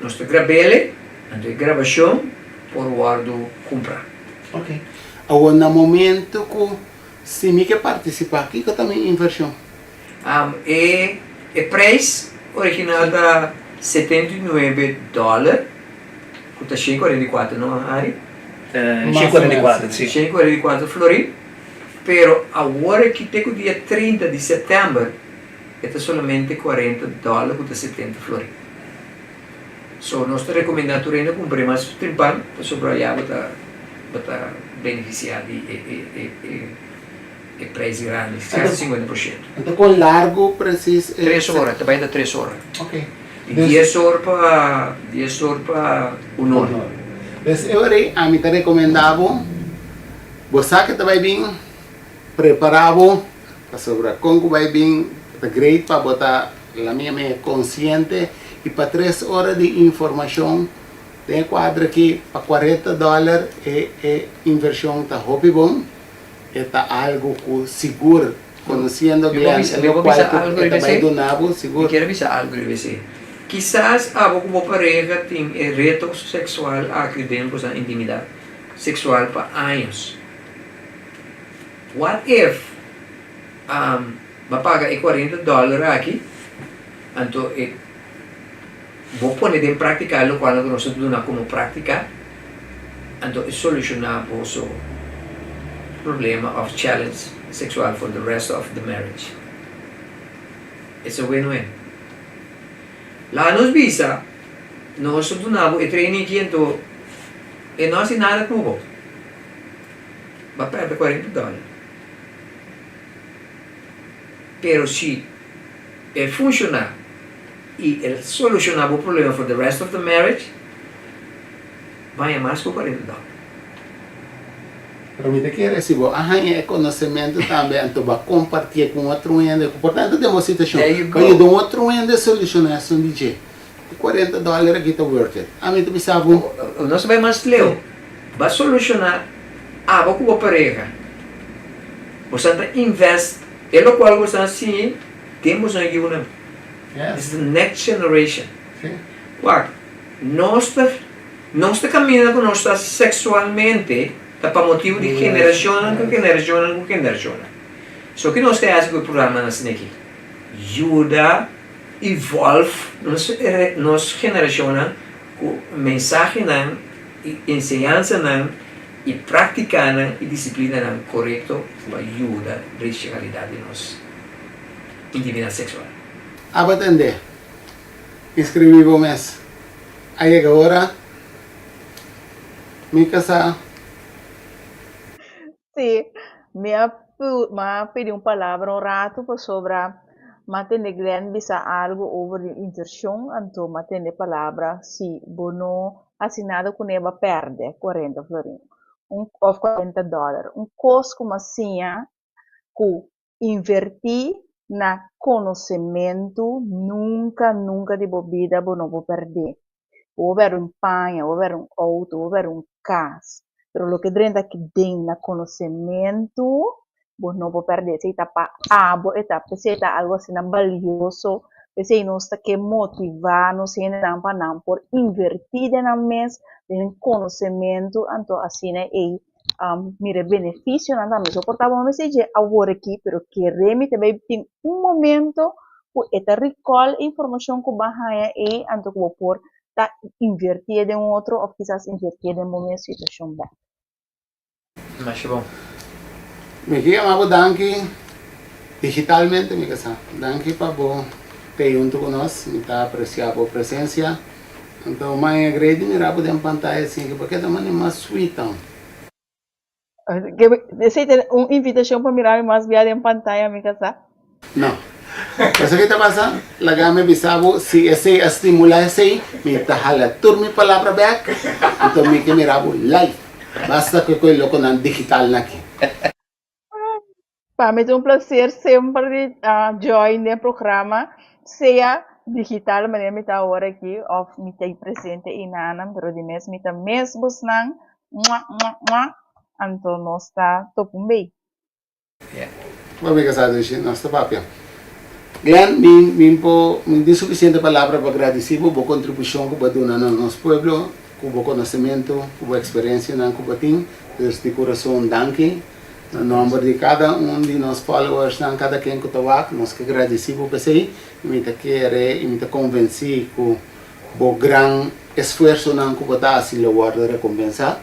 nos ta grab'ele, anto e grabashon por wòrdu kumprá. Ok. Awor na momento ku si mi ke partisipá, kiko ta mi invershon? E e prijs original ta 79 dollar, ku ta 144 no Harry? 144, si. 144 florin, pero awor aki te ku dia 30 di sèptèmber e ta solamente 40 dollar ku ta 70 florin. So nos ta rekomendá tur hende kumpra e mas trempan pasobra ya bo ta bo ta benefisiá di e e e. E prijs grandi, kasi 50%. Anto kon largu precies e. Tres ora, ta bai ta tres ora. Ok. Di dies or pa, dies or pa un or. Dus e ora ei ami ta rekomendá bo, bo sa ke ta bai bin, prepará bo, pasobra kon ku bai bin ta great pa bo ta la mia mia konsiente i pa tres ora di informashon den e kuadro aki pa kuarenta dòler e e invershon ta hopi bon. E ta algu ku sigur, konosiendo Mi por Glenn, bisa, e mi por lokual bisa ku algu e riba ta bai esei? duna bo, Mi sigur. kier a bisa algu riba esei. Kisas abo ku bo pareha tin e reto seksual aki den boso intimidat seksual pa años. What if bo a paga e kuarenta dòler aki, anto e bo pone den práktika lokual ku nos ta duna komo práktika, anto e solushoná boso problema òf challenge seksual for the rest of the marriage. It's a win-win. Laga nos bisa nos ta duna bo e training aki anto e no hasi nada ku bo. Bo a pèrdè kuarenta dòler. Pero si e funshoná i el solushoná bo problema for the rest of the marriage, baña mas ku kuarenta dòler. Pero mi ta kere si bo a haña e konosementu tambe anto bo a kompartié ku un otro hende ku por tantu den bo situashon There you pa go. yuda un otro hende solushoná esun di dje. E kuarenta dòler aki ta worth it. Ami ta bisa bo. Nos ta bai mas leu. Bo a solushoná abo ku bo pareha. Bo sa ta invest e lokual ku bo sa hasi den boso yunan. Yes. It's the next generation. Sí. Wak, nos ta nos ta kaminda ku nos ta seksualmente ta pa motibu di generashonnan ku generashonnan ku generashonnan. So ki nos ta hasi ku e programanan asina aki? Yuda evolve nos nos generashonnan ku mensahenan i enseñansanan i práktikanan i disiplinanan korekto pa yuda rechi kalidat di nos intimidat seksual. Abo tende? Inscribí bo mes. A yega ora mi kasá. Sí, mi a mi a pidi un palabra un ratu pasobra mi a tende Glenn bisa algu over di invershon, anto mi a tende e palabra si bo no hasi nada kuné bo a pèrdè kuarenta florin un òf kuarenta dòler. Un kos ku mi a siña ku invertí na konosementu nunka nunka di bo bida bo no por pèrdè. Bo por pèrdè un paña, bo por pèrdè un outo, bo por pèrdè un kas, pero loke drenta aki den na konosementu bo no por pèrdè. Esei ta pa abo e ta, p'esei ta algu asina balioso, p'esei nos ta ke motivá nos hendenan pa nan por invertí den nan mes, den konosementu, anto asina ei mira e beneficionan tambe. So por ta bo mester dje awor aki, pero kere mi ta bay tin un momento cu e ta recall e informacion cu bo a haya ey, anto cu bo por ta invertié den un otro of kisas invertié den bo mes situacion bek. Masha bon. Mi ke yama bo danki digitalmente mi ke sa. Danki pa bo tei huntu ku nos. Mi ta apresia bo presensia. Anto maña grei di mira bo den pantaya sin ke bo keda mane mas sweet aun. Esei ta un invitashon pa mira mi mas bia den pantaya mi kasá? No. Pasobra ki ta pasa? Laga mi bisa bo, si esei a stimula esei, mi ta hala tur mi palabra bek, anto mi ke mira bo live. Basta ku e lokonan digitalnan aki. Pa mi ta un placer semper di join den programa, sea digital manera mi ta awor aki of mi ta presente einanan, pero di mes mi ta mes bosnan, mua mua mua, anto nos ta topa un bay. Bo mi kasá dushi, nos ta papia. Glenn, mi mi por mi tin sufisiente palabra pa gradisí bo, bo kontribushon ku bo a duna na nos pueblo, ku bo konosementu, ku bo eksperensianan ku bo tin. Dus di kurason danki. Na nomber di kada un di nos followersnan, kada ken ku ta wak, nos ke gradisí bo p'esei i mi ta kere i mi ta konvensí ku bo gran esfuersonan ku bo ta hasi lo wòrdu rekompensá.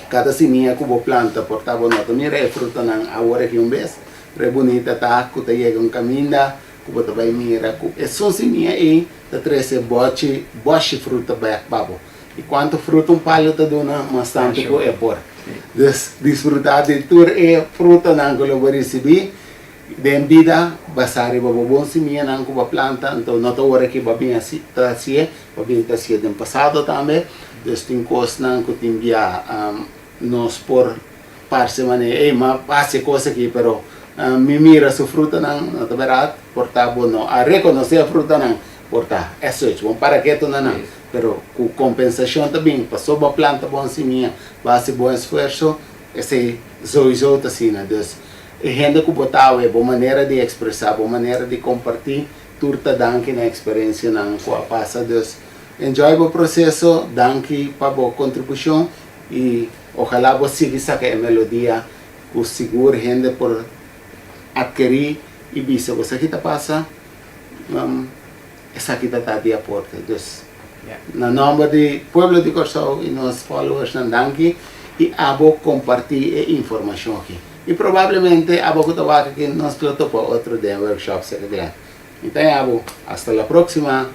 Kada simia ku bo planta por ta bo no ta mira e frutanan awor aki un bes, pero e bunita ta ku ta yega un kaminda ku bo ta bai mira ku esun simia ei ta trese bòchi bòshi fruta bèk pa bo. I kuantu fruta un palu ta duna, mas tantu ku e por. Dus, disfrutá di tur e frutanan ku lo bo risibí den bida, basá riba bo bon simianan ku bo a planta. Anto, no ta ora ki bo a bin hasi ta hasié, bo a bin ta hasié den pasado tambe. Dus, tin kosnan ku tin bia nos por parse manera, ey, m'a hasi e kos aki, pero mi mira su frutanan, no ta bèrdat? Por ta bo no a rekonosé e frutanan, por ta esoch, bo para ketu na nan. Pero ku kompensashon ta bin, pasobra bo a planta bon simia, bo a hasi bon esfuerso, Esei sowieso ta asina. Dus e hende ku bo ta awe, bo manera di ekspresá, bo manera di kompartí, tur ta danki na eksperensianan ku a pasa. Dus enjoy bo proseso, danki pa bo kontribushon i ojalá bo sigui saka e melodia ku sigur hende por atkerí i bisa bo sa ki ta pasa, esaki ta ta di aporte. Dus na nòmber di pueblo di Kòrsou i nos followersnan danki i abo kompartí e informashon aki. I probablemente abo ku ta wak aki nos lo topa otro den workshop serka Glenn. Mi ta abo. Hasta la próxima!